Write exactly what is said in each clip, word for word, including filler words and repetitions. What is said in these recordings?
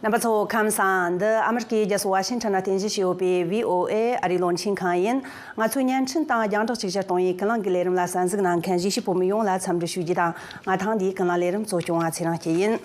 རྣམ་པ་ཚོ་ཁམས་བཟང་། འདི་ཨ་མི་རི་ཀའི་རྒྱལ་ས་ཝ་ཤིང་ཊོན་ན་རྟེན་གཞི་བྱས་ཡོད་པའི་བྷི་ཨོ་ཨེ་ཨ་རིའི་རླུང་འཕྲིན་ཁང་ཡིན། ང་ཚོའི་བརྙན་འཕྲིན་དང་རྒྱང་བསྒྲགས་ཅིག་ཅར་གཏོང་བའི་ཀུན་གླེང་གི་ལས་རིམ་ལ་གསན་གཟིགས་གནང་མཁན་གཞིས་བྱེས་བོད་མི་ཡོངས་ལ་འཚམས་འདྲི་ཞུ་རྒྱུ་དང་། ང་ཐེངས་འདིའི་ཀུན་གླེང་ལས་རིམ་གཙོ་སྐྱོང་བ་ཚེ་རིང་སྐྱིད་ཡིན།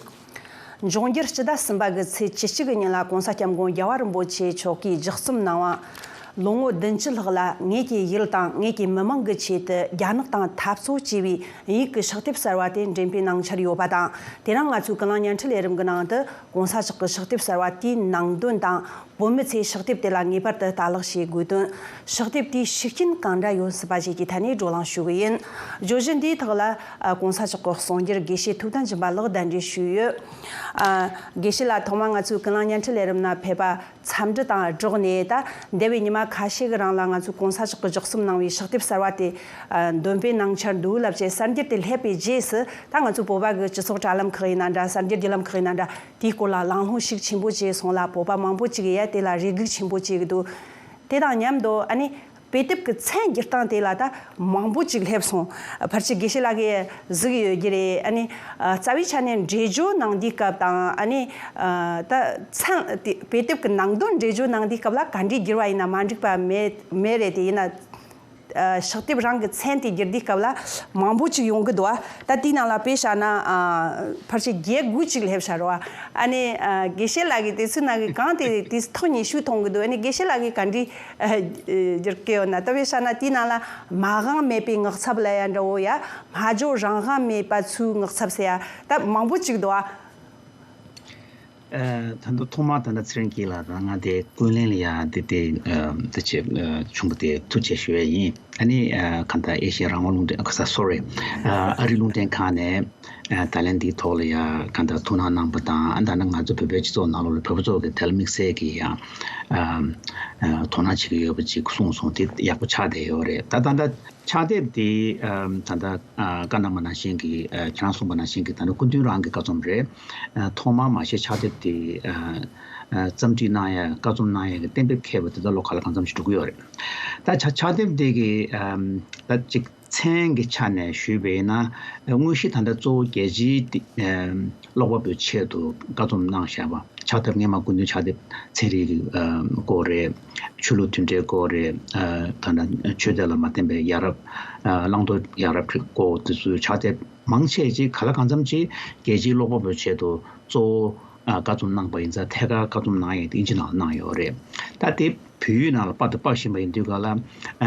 འབྱུང་འགྱུར་སྤྱི་ཟླ་གསུམ་པ་གི་ཚེས་བཅུ་གཅིག་གི་ཉིན་ལ་༸གོང་ས་༸སྐྱབས་མགོན་རྒྱལ་བ་རིན་པོ་ཆེ་མཆོག་གིས་ལྗགས་རྩོམ་གནང་བ། ལོ་ངོ་བདུན་ཅུ་ལྷག་ལ་ངེད་ཀྱི་ཡུལ་དང་ངེད་ཀྱི་མི་དམངས་ཀྱི་ཆེད་དུ་རྒྱ་ནག་དང་འཐབ་རྩོད་ཅེས་པའི་དབྱིན་ཡིག་གི་ཕྱག་དེབ་གསར་བ་དེ་འགྲེམས་སྤེལ་གནང་འཆར་ཡོད་པ་དང་། དེ་རིང་ང་ཚོའི་ཀུན་གླེང་བརྙན་འཕྲིན་ལས་རིམ་གྱི་ནང་དུ་༸གོང་ས་མཆོག་གི་ཕྱག་དེབ་གསར་བ་དེའི་ནང་དོན་དང་། བོད་མི་ཚོས་ཕྱག་དེབ་དེ་ལ་ངེས་པར་དུ་ལྟ་ཀློག་བྱེད་དགོས་དོན། ཕྱག་དེབ་དེའི་ཤུགས་རྐྱེན་གང་འདྲ་ཡོད་སྲིད་པ་བཅས་ཀྱི་ཐད་ནས་བགྲོ་གླེང་ཞུ་གི་ཡིན། བརྗོད་གཞི་འདིའི་ཐོག་ལ་༸གོང་ས་མཆོག་གི་གསུང་སྒྱུར་དགེ་བཤེས་ཐུབ་བསྟན་སྦྱིན་པ་ལགས་གདན་འདྲེན་ཞུས་ཡོད། ཨ། དགེ་བཤེས་ལགས་ཐོག་མར་ང་ཚོའི་ཀུན་གླེང་བརྙན་འཕྲིན་ལས་རིམ་ནང་ཕེབས་པ་འཚམས་འདྲི་དང་སྦྲགས་ནས། ད་འདས་པའི་ཉི་མ་ཁ་ཤས་ཀྱི་རིང་ལ་ང་ཚོས་༸གོང་ས་མཆོག་གིས་ལྗགས་རྩོམ་གནང་བའི་ཕྱག་དེབ་གསར་བ་དེ་འདོན་སྤེལ་གནང་འཆར་འདུག་ལབ་བྱས་གསར་འགྱུར་དེ་སླེབས་པའི་རྗེས་སུ། ད་ང་ཚོའི་བོད་པ་གི་སྤྱི་ཚོགས་དྲ་ལམ་ཁག་ཡིན་ན་འདྲ། གསར་འགྱུར་བརྒྱུད་ལམ་ཁག་ཡིན་ན་འདྲ། དེའི་སྐོར་ལ་གླེང་སློང་ཤུགས་ཆེན་པོ་བྱས་སོང་ལ། བོད་པ་མང་པོ་ཅིག་གིས་ཡ་དེ་ལ་རེ་སྒུག་ཆེན་པོ་བྱེད་ཀྱི་འདུག་དེ་དང་མཉམ་དུ་ཨ་ནི་དཔེ་དེབ་ཀྱི་མཚན་བསྒྱུར་སྟངས་དེ་ལ་ད་མང་པོ་ཅིག་སླེབས་སོང་། ཕལ་ཆེར་དགེ་བཤེས་ལགས་ཀྱིས་གཟིགས་ཡོད་ཀྱི་རེད། ཨ་ནི་ཨ་རྩ་བའི་ཆ་ནས་འགྲེལ་བརྗོད་གནང་དུས་སྐབས་དང་། ཨ་ནི་ཨ་ད་མཚན་དེ་དཔེ་དེབ་ཀྱི་ནང་དོན་འགྲེལ་བརྗོད་གནང་དུས་སྐབས་ལ་ག་འདྲས་བསྒྱུར་བ་ཡིན་ན་མ་འགྲིག་པ་མེད་མེད་རེད། དེ་ཡིན་ན། ཨ་ཕྱག་དེབ་རང་གི་མཚན་དེ་བསྒྱུར་དུས་སྐབས་ལ་མང་པོ་ཅིག་ཡོང་གི་འདུག་ཨ། ད་དེའི་ནང་ལ་དཔེ་བཞག་ན། ཨ་ཕལ་ཆེར་བརྒྱད་དགུ་ཅིག་སླེབས་ཤག་རོ། ཨ་ནི་ཨ་དགེ་བཤེས་ལགས་ཀྱིས་དེ་ཚོའི་ནང་གི་གང་དེ་དེ་ཐོག་ཉི་ཤུ་མཐོང་གི་འདུག་ཨ་ནི་དགེ་བཤེས་ལགས་ཀྱིས་ག་འདྲས་ཨ་བསྒྱུར་གི་ཡོད་ན། ད་དཔེ་བཞག་ན་དེའི་ནང་ལ་མ་འོངས་མེད་པའི་ངག་ཚབ་ལབ་ཡ་འདྲ་བོ་ཡ། སྨྲ་བརྗོད་རང་དབང་མེད་པ་ཚོའི་ངག་ཚབ་ཟེར་ཡ་ད་མང་པོ་ཅིག་འདུག་ཨ། ཨ། ད་ལྟ་ཐོག་མར་ད་ལྟ་ཚེ་རིང་སྐྱིད་ལགས་དང་ང་དེ་ཀུན་གླེང་ལ་ཡ་དེ་དེ་ཨ་དེ་བྱས་ཨ་བྱུང་བ་དེ་ཐུགས་རྗེ་ཆེ་ཞུ་ཡ་ཡིན། ཨ་ནི་ཨ་གང་ལྟར་ཨེ་ཤེ་ཡ་རང་དབང་རླུང་འཕྲིན་ཨ་ཁ་ས་སོ་རི། ཨ་ཨ་རི་རླུང་འཕྲིན་ཁང་ནས་ཨ་ད་ལན་འདིའི་ཐོག་ལ་ཡ་གང་ལྟར་ཐུགས་སྣང་གནང་པ་དང་། ཨ་ད་ནི་ང་ཚོ་བོད་པའི་སྤྱི་ཚོགས་ནང་ལོགས་ལ་བོད་པ་ཚོ་གི་དེ་ལ་དམིགས་བསལ་གྱི་ཡ་ཨ་ཨ་དོ་སྣང་བྱེད་ཀྱི་ཡོད་པ་ཅིག་གསུངས་སོང་། དེ་ཡག་པོ་ཆགས་བསྡད་ཡོད་རེད། ད་ད་ལྟ་ཕྱག་དེབ་དེ་ཨ་ད་ལྟ་ཨ་བཀའ་གནང་བ་ནང་བཞིན་གྱི་ཨ་ཁྱེད་རང་གསུངས་པ་ནང་བཞིན་གྱི་ད་ནི་སྐུ་མདུན་རང་གི་བཀའ་རྩོམ་རེད། ཨ་ཐོག་མར་མ་གཞི་ཕྱག་དེབ་དེ་ཨ་ཨ་རྩོམ་སྒྲིག་གནང་ཡ། བཀའ་རྩོམ་གནང་ཡ་གི་གཏན་འབེབས་འཁེལ་བ་དེ་ད་ལོ་ག་ལ་གང་འཚམ་ཞིག་འགྲོ་གི་ཡོད་རེད། ད་ཕྱག་ཕྱག་དེབ་དེ་གི་ཨ་ད་ཅིག་མཚན་གྱི་ཆ་ནས་ཞུས་པ་ཡིན་ན། དངོས་གཞི་ད་ལྟ་གཙོ་བོ་རྒྱལ་སྤྱིའི་ཨ་ཀློག་པ་པོའི་ཆེད་དུ་བཀའ་རྩོམ་གནང་བཞག་པ། ཕྱག་དེབ་སྔས་མ་སྐུ་མདུན་ཕྱག་དེབ་ཚན་རིག་གི་ཨ་སྐོར་རེད། ཆོས་ལུགས་མཐུན་འབྲེལ་སྐོར་རེད། ཨ་ད་ལྟ་ཆོས་དད་ལ་མ་བརྟེན་པའི་ཡ་རབས་ཨ་བླང་དོར་ཡ་རབས་སྐོར་དེ་ཚོའི་ཕྱག་དེབ་མང་ཆེ་ཅིག་ག་ལ་གང་འཚམ་ཅིག་རྒྱལ་སྤྱིའི་ཀློག་པ་པོའི་ཆེད་དུ་གཙོ་བོ་ཨ་བཀའ་རྩོམ་གནང་པ་ཡིན་ཙང་། ཐད་ཀར་བཀའ་རྩོམ་གནང་ཡས་དེ་ཨིན་ཇི་ནང་ལ་གནང་ཡོད་རེད། ད་དེ་བོད་ཡིག་ནང་ལ་པར་དུ་ཕབ་བཞིན་པ་ཡིན་དུས་ག་ལ་ཨ་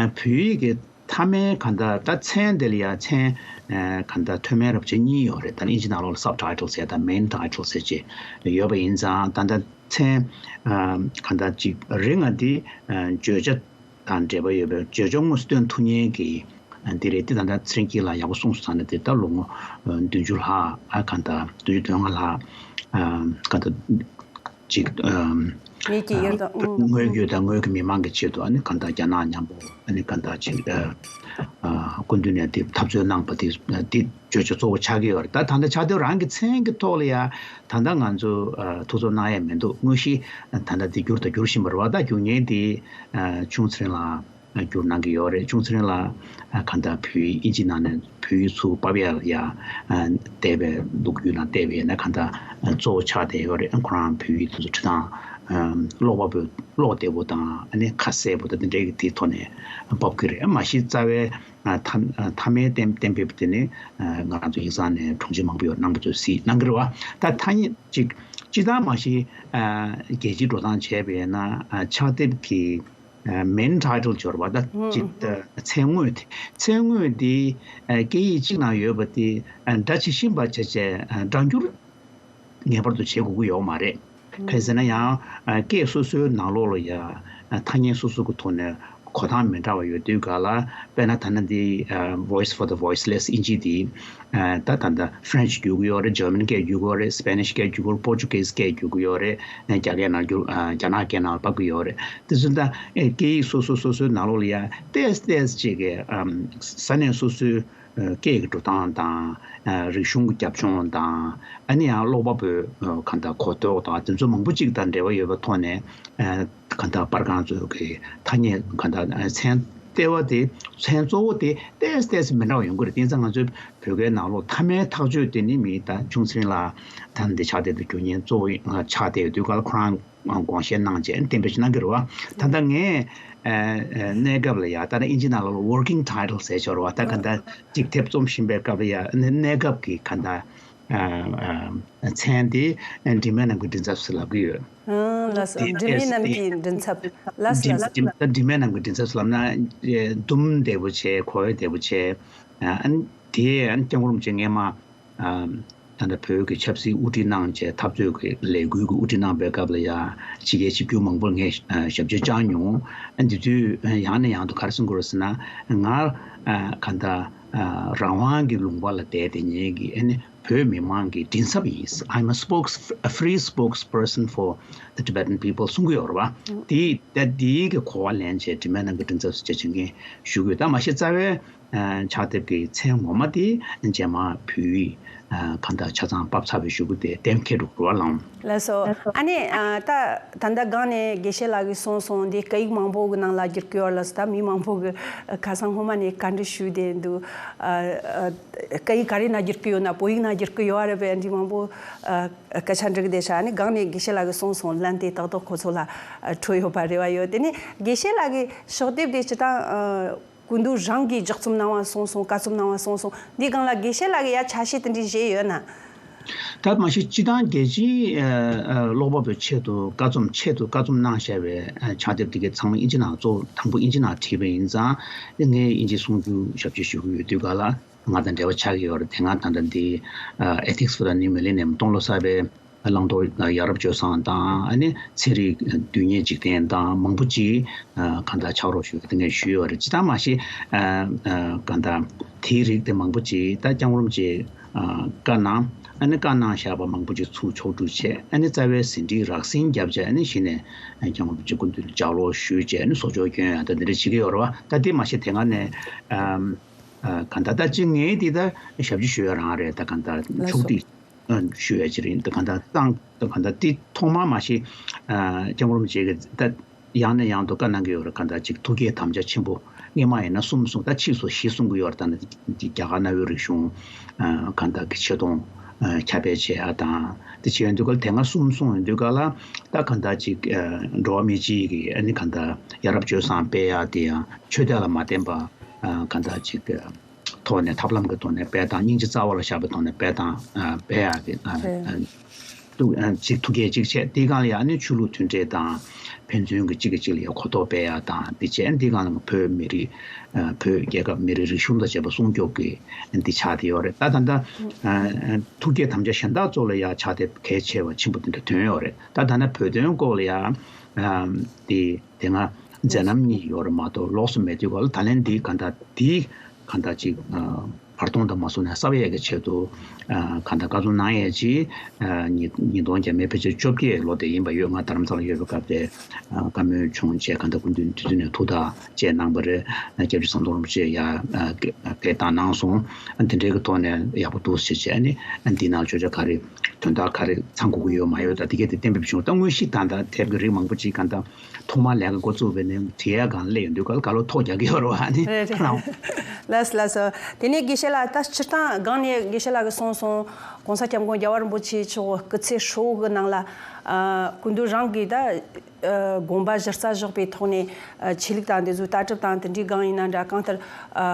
བོད་ཡིག་གི་མཐའ་མའི་གང་ལྟར་ད་མཚན་དེ་ལ་ཡ་མཚན་ཨ་གང་ལྟར་མཐོ་དམན་རབ་བྱེད་གཉིས་ཡོད་རེད། ད་ཨིན་ཇི་ནང་ལོགས་ལ་སབ་ཊའི་ཊལ་ཟེར་དང་མེན་ཊའི་ཊལ་ཟེར་བྱས་ཡོད་པ་ཡིན་ཙང་། ད་ལྟ་མཚན་ཨ་གང་ལྟར་ཅིག་རེ་ལྔ་འདི་ཨ་བརྗོད་བྱ་དང་འབྲེལ་བ་ཡོད་པའི་བརྗོད་བྱ་དངོས་སུ་སྟོན་ཐུབ་མཁན་གྱི་ཨ་འདི་རེད། འདི་ད་ལྟ་ཚེ་རིང་སྐྱིད་ལགས་ཡག་པོ་གསུངས་སོང་ཙང་ནས། འདི་ད་ལོ་ངོ་ཨ་བདུན་ཅུ་ལྷག་ཨ་གང་ལྟར་བདུན་ཅུ་དོན་ལྔ་ལྷག་ཨ་གང་ལྟར་ཅིག་ཨམ། ངེད་ཀྱི་ཡུལ་དང་། ཨང་། དངོས་ཡོད་དང་དངོས་ཀྱི་མི་མང་གི་ཆེད་དུ་ཨ་ནི་གང་ལྟར་རྒྱ་ནག་མཉམ་པོ་ཨ་ནི་གང་ལྟར་ཅིག་ཨ་ཨ་སྐུ་མདུན་ནས་དེ་འཐབ་རྩོད་གནང་པ་དེ་དེ་བརྗོད་བྱ་གཙོ་བོ་ཆགས་ཀྱི་ཡོད་རེད། ད་ད་ལྟ་ཕྱག་དེབ་རང་གི་མཚན་གྱི་ཐོག་ལ་ཡ་ད་ལྟ་ང་ཚོ་ཨ་ཐུགས་ཚོར་གནང་ཡས་མི་འདུག་དངོས་གཞི་ད་ལྟ་དེ་བསྒྱུར་དང་བསྒྱུར་བཞིན་པ་རེད་བ། ད་བསྒྱུར་མཁན་དེ་ཨ་ཆུང་ཚེ་རིང་ལགས། བསྒྱུར་གནང་གི་ཡོད་རེད། ཆུང་ཚེ་རིང་ལགས་ཨ་གང་ལྟར་བོད་ཡིག་ཨིན་ཇི་ནང་ནས་བོད་ཡིག་ཚུར་ཕབ་ཡག་ལ་ཡ་ཨ་འདས་པའི་ལོ་རྒྱུས་ནང་བལྟས་པ་ཡིན་ན་གང་ལྟར་ཨ་གཙོ་བོ་ཆགས་བསྡད་ཡོད་རེད། ཁོ་རང་བོད་ཡིག་དེ་ཚོ་འབྲི་སྟངས་ཨ་ཀློག་པ་པོས་ཀློག་བདེ་པོ་དང་། ཨ་ནི་ཁ་གསལ་པོ་དང་དེ་འདྲའི་གི་དེའི་ཐོག་ནས་ཕབ་ཀྱི་རེད། མ་གཞི་རྩ་བའི་ཨ་མཐའ་ཨ་མཐའ་མའི་གཏན་གཏན་འབེབས་དེ་ནི་ཨ་ང་རང་ཚོ་ཡིག་ཚང་ནས་དྲུང་ཆེ་མང་པོ་ཡོད་གནང་པ་ཚོས་གཟིགས་གནང་གི་རེད་བ། ད་ཐ་སྙད་ཅིག་སྤྱིར་བཏང་མ་གཞི་ཨ་རྒྱལ་སྤྱིའི་འགྲོ་སྟངས་བྱས་པ་ཡིན་ན་ཨ་ཕྱག་དེབ་ཀྱི་མེན་ཊའི་ཊལ་སྦྱོར་བ་ད་ཅིག་ཨ་མཚན་དངོས་དེ། མཚན་དངོས་དེ་ཨ་སྐད་ཡིག་གཅིག་ནང་ཡོད་པ་དེ་ཨ་སྒྲ་ཇི་བཞིན་པ་བྱས་བྱས་ཨ་སྒྲ་སྒྱུར་ངེས་པར་དུ་བྱེད་དགོས་ཀྱི་ཡོད་མ་རེད། གང་ཡིན་ཟེར་ན་ཡང་ཨ་སྐད་སོ་སོའི་ནང་ལོགས་ལ་ཡ་ཨ་ཐ་སྙད་སོ་སོ་གི་ཐོག་ནས་གོ་སྟངས་མི་འདྲ་བ་ཡོད་དུས་ག་ལ། དཔེར་ན་ད་ནི་འདི་ཨ་Voice for the Voiceless ཨིན་ཇི་འདི། ཨ་ད་ད་ལྟ་French བསྒྱུར་གྱི་ཡོད་རེད། German སྐད་བསྒྱུར་གྱི་ཡོད་རེད། Spanish སྐད་བསྒྱུར་གྱི་ཡོད་རེད། Portuguese སྐད་བསྒྱུར་གྱི་ཡོད་རེད། ཨ་རྒྱ་སྐད་ནང་བསྒྱུར། ཨ་རྒྱ་ནག་སྐད་ནང་ཕབ་ཀྱི་ཡོད་རེད། དེ་ཚོ་ད་ཨེ་སྐད་ཡིག་སོ་སོ་སོ་སོའི་ནང་ལོགས་ལ་ཡ་ཏོག་ཙམ་ཏོག་ཙམ་ཅིག་གི་ཨམ་ས་གནས་སོ་སོའི་ཨ་སྐད་ཀྱི་འགྲོ་སྟངས་དང་། ཨ་རིག་གཞུང་གི་རྒྱབ་ལྗོངས་དང་། ཨ་ནི་ཡང་ཀློག་པ་པོའི་ཨ་གང་ལྟར་གོ་རྟོགས་དང་དེ་ཚོ་མང་པོ་ཅིག་དང་འབྲེལ་བ་ཡོད་པའི་ཐོག་ནས། ཨ་གང་ལྟར་པར་ཁང་ཚོའི་གི་ཐ་སྙད་གང་ལྟར་ཨ་མཚན་ ལྟེ་བ་དེ་མཚན་གཙོ་བོ་དེ་ཏོག་ཙམ་ཏོག་ཙམ་མི་འདྲ་བ་ཡོང་གི་རེད། དེ་ཙང་ང་ཚོའི་བོད་སྐད་ནང་ལོགས་མཐའ་མའི་ཐག་གཅོད་དེ་ནི་མི་ད་ཆུང་ཚེ་རིང་ལགས་ད་འདི་ཕྱག་དེབ་དེ་བསྒྱུར་མཁན་གཙོ་བོ་ཆགས་བསྡད་ཡོད་དུས་ག་ལ་ཁོ་རང་དགོངས་བཞེས་གནང་བྱས་གཏན་འབེབས་ཤིག་གནང་གི་རེད་བ། ད་ལྟ་ངས་ཨ་ཨ་གནས་སྐབས་ལ་ཡ་ད་ལྟ་ཨིན་ཇི་ནང་ལ་working title ཟེར་ཆོག་རེད་བ། ད་ག་ད་ཅིག་དེབ་རྩོམ་བཞིན་པའི་སྐབས་ལ་ཡ་གནས་གནས་སྐབས་ཀྱི་ག་ད་ཨ་ཨ་མཚན་དེ་ཨ་འབྲི་མེད་ནམ་མཁའི་མགྲིན་ཚབ་ཟེར་ལབ་ཀྱི་ཡོད། ཨང་། ལགས་སོ། དེ་འབྲི་མེད་ནམ་མཁའི་མགྲིན་ཚབ། ལགས་སོ། འབྲི་ལགས་སོ། འབྲི་ད་འབྲི་མེད་ནམ་མཁའི་མགྲིན་ཚབ་ཟེར་ལབ་ན་ཨེ་དུམ་བདེ་པོ་བྱས། གོ་བདེ་པོ་བྱས། ཨ་ཨ་ནི་དེ་ཨ་ནི་སྐྱབས་མགོན་རིན་པོ་ཆེ་སྔས་མ་ཨ་ད་ལྟ་བོད་ཀྱི་ཆབ་སྲིད་དབུ་ཁྲིད་གནང་བྱས། འཐབ་རྩོད་ཀྱི་ལས་འགུལ་གྱི་དབུ་ཁྲིད་གནང་པའི་སྐབས་ལ་ཡ་ཕྱི་རྒྱལ་ཆིབས་བསྒྱུར་མང་པོར་ངས་ཨ་ཞབས་ཕྱི་བཅར་མྱོང་། ཨ་འདི་དུས་ཨ་ཡང་ནས་ཡང་དུ་ག་རེ་གསུང་གི་ཡོད་རེད་ཟེར་ན། ང་ཨ་ག་ད་ཨ་རང་དབང་གི་ལུང་པ་ལ་བསྡད་དེ་ངེད་ཀྱི་ཨ་ནི་བོད་མི་མང་གི་མགྲིན་ཚབ་ཡིན། I'm a spokes- a free spokesperson for the Tibetan people གསུང་གི་ཡོད་རེད་བ། དེ་ད་དེའི་གི་གོ་བ་ལེན་བྱས་འབྲི་མེད་ནམ་མཁའི་མགྲིན་ཚབ་ཟེར་བྱས་བྱེད་མཁན་ཞུ་དགོས། ད་མ་གཞི་རྩ་བའི་ཕྱག་དེབ་ཀྱི་མཚན་ངོ་མ་དེ་རྗེས་མ་བོད་ཡིག་གང་ལྟར་ཆ་ཚང་ཕབ་ཚར་བའི་གཞུག་གུ་དེ་གཏན་འཁེལ་འགྲོ་གི་རེད་བ་ལགས། ལགས་སོ། ཨ་ནི་ད་ད་ལྟ་སྒང་ནས་དགེ་བཤེས་ལགས་ཀྱིས་གསུངས་སོང་། འདི་སྐད་ཡིག་མང་པོ་གི་ནང་ལ་བསྒྱུར་གི་ཡོད་ལགས་སོ། ད་མི་མང་པོ་གི་ཁ་སང་སྔོན་མ་ནས་བཀའ་འདྲི་ཞུས་བསྡད་འདུག། སྐད་ཡིག་ག་རེ་ནང་བསྒྱུར་གི་ཡོད་ན། བོད་ཡིག་ནང་བསྒྱུར་གི་ཡོད་རེད་པས། འདི་མང་པོ་སྐད་ཆ་འདྲི་གི་བསྡད་ཤག། ཨ་ནི་སྒང་ནས་དགེ་བཤེས་ལགས་ཀྱིས་གསུངས་སོང་། ལན་དེ་ཏག་ཏག་ཁོ་ཚོ་ལ་འཕྲོད་ཡོད་པ་རེ་བ་ཡོད། དེ་ནས་དགེ་བཤེས་ལགས་ཀྱི་ཕྱག་དེབ་དེ་སྤྱིར་བཏང་སྐུ་མདུན་རང་གིས་ལྗགས་རྩོམ་གནང་བ་གསུངས་སོང་། བཀའ་རྩོམ་གནང་བ་གསུངས་སོང་། འདི་སྒང་ལ་དགེ་བཤེས་ལགས་ཀྱིས་ཡ་ཆ་ཤས་དེ་འདྲ་བཞེས་ཡོད་ན། ད་མ་གཞི་སྤྱིར་བཏང་རྒྱལ་སྤྱིའི་ཨ་ཨ་ཀློག་པ་པོའི་ཆེད་དུ་བཀའ་རྩོམ་ཆེད་དུ་བཀའ་རྩོམ་གནང་བཞག་པའི་ཨ་ཕྱག་དེབ་དེ་གའི་ཚང་མ་ཨིན་ཇི་ནང་གཙོ་བོ་དང་པོ་ཨིན་ཇི་ནང་བྲིས་པ་ཡིན་ཙང་། ངས་ཨིན་ཇི་གསུང་རྒྱུ་ཞབས་ཕྱི་ཞུ་གི་ཡོད་དུས་ག་ལ་ང་དང་འབྲེལ་བ་ཆགས་ཀྱི་ཡོད་རེད། དེ་སྔ་ད་ལྟ་འདི་ཨ་Ethics for the New Millennium སྟོང་ལོ་གསར་པའི་བླང་དོར་ཡ་རབས་སྤྱོད་བཟང་དང་། ཨ་ནི་ཚན་རིག་རྡུལ་སྙེད་འཇིག་རྟེན་དང་མང་པོ་ཅིག་ཨ་གང་ལྟར་ཕྱག་རོགས་ཞུ་གི་དེ་ངས་ཞུས་ཡོད་རེད། ཅི་ལྟར་མ་ཤེས་ཨ་ཨ་གང་ལྟར་དེའི་རིགས་དེ་མང་པོ་ཅིག་ད་སྐྱབས་མགོན་རིན་པོ་ཆེ་ཨ་བཀའ་གནང་། ཨ་ནི་བཀའ་གནང་བཞག་པ་མང་པོ་ཅིག་ཚུར་ཕྱོགས་སྒྲིག་བྱས། ཨ་ནི་རྩ་བའི་ཟིན་བྲིས་རགས་ཟིན་བརྒྱབ་བྱས། ཨ་ནི་གཞི་ནས་སྐྱབས་མགོན་རིན་པོ་ཆེ་སྐུ་མདུན་ལ་ལྗགས་ཀློག་ཞུས་བྱས། ཨ་ནི་གསོལ་ཇོག་སྐྱོན་ཡ་ད་འདི་འདྲ་བྱེད་ཀྱི་ཡོད་རེད་བ། ད་དེ་མ་ཤེས་དེ་སྔ་ནས་ཨ་ཨ་གང་ལྟར་ད་ཅི་ངས་འདི་ད་ཞབས་ཕྱི་ཞུ་ཡ་རང་རེད། ད་གང་ལྟར་ལགས་ཕྱོགས་སོ། སྒྲིག་ཨ་ཞུ་ཡ་ཅིག་རེད། ད་གང་ལྟར་ཏང་ད་གང་ལྟར་དེ་ཐོག་མར་མ་གཞི་ཨ་སྐྱབས་མགོན་རིན་པོ་ཆེ་གིས་ད་ཡང་ནས་ཡང་དུ་བཀའ་གནང་གི་ཡོད་རེད། གང་ལྟར་ཅིག་ཐུགས་བསྐྱེད་དམ་བཅའ་ཆེན་པོ་སྔོན་མ་ཡིན་ན་གསུམ་གསུངས། ད་ཕྱིས་སུ་བཞི་གསུང་གི་ཡོད་རེད། ད་ནི་རྒྱ་གར་གནའ་བོའི་རིག་གཞུང་ཨ་གང་ལྟར་གྱི་ཆེ་མཐོང་ཨ་ཁྱབ་སྤེལ་བྱེད་ཡ་དང་། དེ་བྱེད་ཡོང་དུས་ག་ལ་དེ་སྔ་གསུམ་གསུངས་ཡོང་དུས་ག་ལ་ད་གང་ལྟར་ཅིག་ཨ་འགྲོ་བ་མི་སྤྱིའི་གི་ཨ་ནི་གང་ལྟར་ཡ་རབས་སྤྱོད་བཟང་སྤེལ་ཡ་དེ་ཡང་ཆོས་དད་ལ་མ་བརྟེན་པ་ཨ་གང་ལྟར་ཅིག་ཨ་ཐོག་ནས་ཐབས་ལམ་གྱི་ཐོག་ནས་སྤེལ་སྟངས། སྙིང་རྗེ་རྩ་བ་ལ་བཞག་པའི་ཐོག་ནས་སྤེལ་སྟངས་ཨ་སྤེལ་ཡག་གི་ཨ་རེད། ཨ་ཐུགས་ཨ་གཅིག་ཐུགས་བསྐྱེད་གཅིག་བྱས། དེའི་སྒང་ལ་ཡང་ནི་ཆོས་ལུགས་མཐུན་འབྲེལ་དང་ཕན་ཚུན་གྱི་གཅིག་གིས་གཅིག་ལ་ཡང་གོ་རྟོགས་སྤེལ་ཡག་དང་། དེ་བྱས་དེའི་སྒང་ལ་བོད་མི་རིགས་ཨ་བོད་རྒྱལ་ཁབ་མི་རིགས་རིག་གཞུང་དང་བཅས་པ་སྲུང་སྐྱོབ་ཀྱི་འདི་ཆགས་བསྡད་ཡོད་རེད། ད་ད་ལྟ་ཨ་ཐུགས་བསྐྱེད་དམ་བཅའ་གཞན་དག་ཚོ་ལ་ཡང་ཕྱག་དེབ་གལ་ཆེ་བ་ཆེན་པོ་དེ་འདྲ་ཐོན་ཡོད་རེད། ད་ད་ལྟ་བོད་དོན་སྐོར་ལ་ཡང་ཨ་དེ། དེ་སྔ་མཛད་རྣམ་གཉིས་ཡོད་རེད་མ་གཏོགས་ལོགས་སུ་མེད་དུས་ག་ལ། ད་ལན་འདི་གང་ལྟར་འདི་གང་ལྟར་ཅིག་ཨ་བར་སྟོང་དུ་མ་སོང་ནས་གསབ་ཡས་ཀྱི་ཆེད་དུ་ཨ་གང་ལྟར་བཀའ་རྩོམ་གནང་ཡས་ཅིག་ཨ་ཉིས་ཉིས་སྟོང་བརྒྱ་མེད་ཕལ་ཆེར་བཅོ་བརྒྱད་ལོ་དེ་ཡིན་པ་ཡོད། ང་རྡ་རམ་ས་ལ་ཡོད་པའི་སྐབས་དེ་ཨ་བཀའ་མོལ་བྱུང་བྱས། གང་ལྟར་སྐུ་མདུན་དེ་དུས་ནས་ཐུགས་ཐག་བཅད་གནང་བ་རེད། སྐྱབས་རྗེ་ཟམ་གདོང་རིན་པོ་ཆེ་ཡ་ཨ་སྐད་བཏང་གནང་སོང་། ཨ་དེ་འདྲའི་གི་ཐོག་ནས་ཡག་པོ་འདུག་ཟེར་བྱས། ཨ་ནི་ཨ་འདི་ནང་བརྗོད་བྱ་ག་རེ་དོན་དག་ག་རེ་ཚང་དགོས་ཀྱི་ཡོད་མ་ཡོད་ད་དེ་གས་དེ་གཏན་འབེབས་བྱུང་། ད་དངོས་གཞི་ད་ལྟ་དེབ་ཀྱི་རིགས་མང་པོ་ཅིག་གང་ལྟར་ཐོག་མར་ལས་ཀ་འགོ་བཙུགས་པའི་ནས་བྲིས་ཡ་སྒང་སླེབས་ཡོང་དུས་ག་ལ་ག་ལོ་ཐོ་རྒྱག་གི་ཡོད་རེད་བ། ཨ་ནི་རེད་རེད། ལགས་སོ་ལགས་སོ། དེ་ནས་དགེ་བཤེས་ལགས་ད་སྤྱིར་བཏང་སྒང་ནས་དགེ་བཤེས་ལགས་ཀྱིས་གསུངས་སོང་། ༸གོང་ས་༸སྐྱབས་མགོན་རྒྱལ་བ་རིན་པོ་ཆེ་མཆོག་སྐུ་ཚེ་ཧྲིལ་བོ་གི་ནང་ལ་ཨ་སྐུ་མདུན་རང་གིས་ད་ཨ་དགོངས་པ་གཞི་རྩ་བཞག་པའི་ཐོག་ནས་ཨ་ཆོས་ལུགས་དང་འདི་ཚོའི་ལྟ་གྲུབ་དང་དེ་འདྲའི་སྒང་ཡིན་ན་འདྲ། གང་ལྟར་ཨ་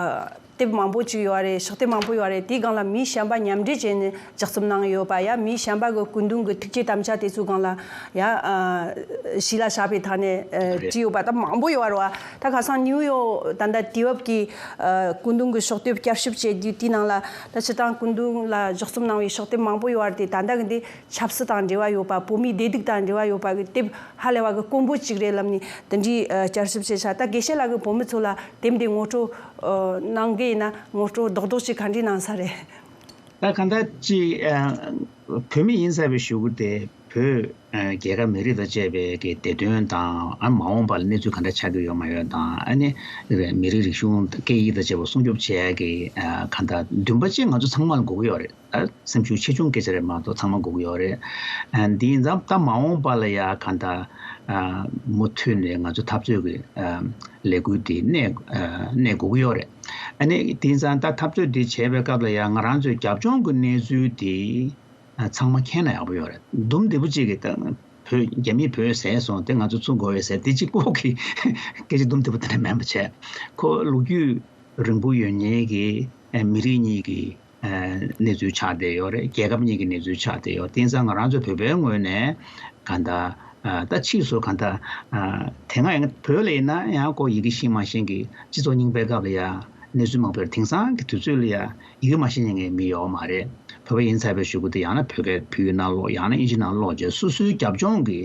དེབ་མང་པོ་ཅིག་ཡོད་རེད། ཕྱག་དེབ་མང་པོ་ཡོད་རེད། དེའི་སྒང་ལ་མིའི་བྱམས་པ་མཉམ་འབྲེལ་བྱས་ནས་ལྗགས་རྩོམ་གནང་ཡོད་པ། ཡ་མིའི་བྱམས་པ་གི་སྐུ་མདུན་གྱི་ཐུགས་བསྐྱེད་དམ་བཅའ་དེ་ཚོའི་སྒང་ལ་ཡ་ཨ་གཞི་ལ་བཞག་པའི་ཐོག་ནས་ཨ་རེད། བྲིས་ཡོད་པ་ད་མང་པོ་ཡོད་རེད་བ། ད་ཁ་སང་ནིའུ་ཡོག་ད་ལྟ་དུས་བབ་ཀྱི་ཨ་སྐུ་མདུན་གྱི་ཕྱག་དེབ་བསྐྱར་ཞིབ་བྱེད་དུས་དེའི་ནང་ལ་ད་སྤྱིར་བཏང་སྐུ་མདུན་ལ་ལྗགས་རྩོམ་གནང་བའི་ཕྱག་དེབ་མང་པོ་ཡོད་རེད་དེ། ད་ལྟ་གི་འདི་ཆབ་སྲིད་དང་འབྲེལ་བ་ཡོད་པ། བོད་མིའི་བདེ་སྡུག་དང་འབྲེལ་བ་ཡོད་པ་གི་དེབ་ཧ་ལས་པ་གི་དཀོན་པོ་གཅིག་རེད་ལབ་ནས་དེ་འདྲའི་ཨ་བསྐྱར་ཞིབ་བྱས་ཤག། ད་དགེ་བཤེས་ལགས་ཀྱིས་བོད་མི་ཚོ་ལ་དེབ་འདི་ངོ་སྤྲོད་ཨ་གནང་གི་ཡིན་ན་ངོ་སྤྲོད་རྡོག་རྡོག་ཅིག་ག་འདྲས་གནང་ས་རེད། ད་གང་ལྟར་ཅིག་ཨ་བོད་མི་ཡིན་ཟེར་བའི་ཞུ་སྐུལ་དེ་ བོད་ཨ་རྒྱལ་ཁབ་མི་རིགས་དང་བཅས་པའི་གི་བདེ་དོན་དང་། ཨ་མ་འོངས་པ་ལ་གནས་ཚུལ་ག་འདྲ་ཆགས་ཀྱི་ཡོད་མ་ཡོད་དང་། ཨ་ནི་མི་རིགས་རིག་གཞུང་སྐད་ཡིག་དང་བཅས་པ་སྲུང་སྐྱོབ་བྱེད་ཡ་གི་ཨ་ག་འདྲ་འདུན་པ་ཅིག་ང་ཚོ་ཚང་མ་ལ་དགོས་ཀྱི་ཡོད་རེད། ཨ་སེམས་ཤུགས་ཆེ་ཆུང་སྐད་ཆ་རེད་མ་གཏོགས་ཚང་མ་དགོས་ཀྱི་ཡོད་རེད། ཨ་འདི་ཡིན་ཙང་ད་མ་འོངས་པ་ལ་ཡ་ག་འདྲ་ཨ་མུ་མཐུད་ནས་ང་ཚོ་འཐབ་རྩོད་ཀྱི་ཨ་ལས་འགུལ་འདི་གནས་ཨ་གནས་དགོས་ཀྱི་ཡོད་རེད། ཨ་ནི་དེ་ཡིན་ཙང་ད་འཐབ་རྩོད་འདི་བྱེད་པའི་སྐབས་ལ་ཡང་ང་རང་ཚོའི་རྒྱབ་ལྗོངས་ཀྱི་གནས་ཚུལ་འདི་ཨ་ཚང་མ་མཁྱེན་ན་ཡག་པོ་ཡོད་རེད། འདུམ་བདེ་པོ་གཅིག་གིས་ད་བོད་རྒྱ་མིས་བོད་ཟས་སོང་སྟེ་ང་ཚོ་ཚུར་འགོ་བའི་ཟས་དེ་གཅིག་པོ་གི་སྐད་ཆ་འདུམ་བདེ་པོ་དེ་འདྲ་མིན་པ་བྱས། ཁོ་ལོ་རྒྱུས་རིང་པོ་ཡོད་མཁན་གྱི་ཨ་མི་རིགས་གཉིས་ཀྱི་ཨ་གནས་ཚུལ་ཆགས་བསྡད་ཡོད་རེད། རྒྱལ་ཁབ་གཉིས་ཀྱི་གནས་ཚུལ་ཆགས་བསྡད་ཡོད། དེང་སང་ང་རང་ཚོ་བོད་པའི་ངོས་ནས་གང་ལྟར་ཨ་ད་ཕྱིས་སུ་གང་ལྟར་ཨ་དེ་སྔ་ཡང་བོད་ལ་ཡིན་ན་ཡང་ཁོ་ཡི་གེ་ཤེས་མ་ཤེས་ཀྱི་སྤྱི་ཚོགས་རྙིང་པའི་སྐབས་ལ་ཡང་གནས་ཚུལ་མང་པོ་ཡོད་རེད། དེང་སང་གི་དུས་ཚོད་ལ་ཡང་ཡི་གེ་མ་ཤེས་མཁན་མི་ཡོད་མ་རེད། བོད་པ་ཡིན་ཚར་བའི་གཞུག་གུ་དེ་ཡང་ན་བོད་སྐད་བོད་ཡིག་ནང་ཀློག་ཡང་ན་ཨིན་ཇི་ནང་ཀློག་བྱས་སོ་སོའི་རྒྱབ་ལྗོངས་ཀྱི་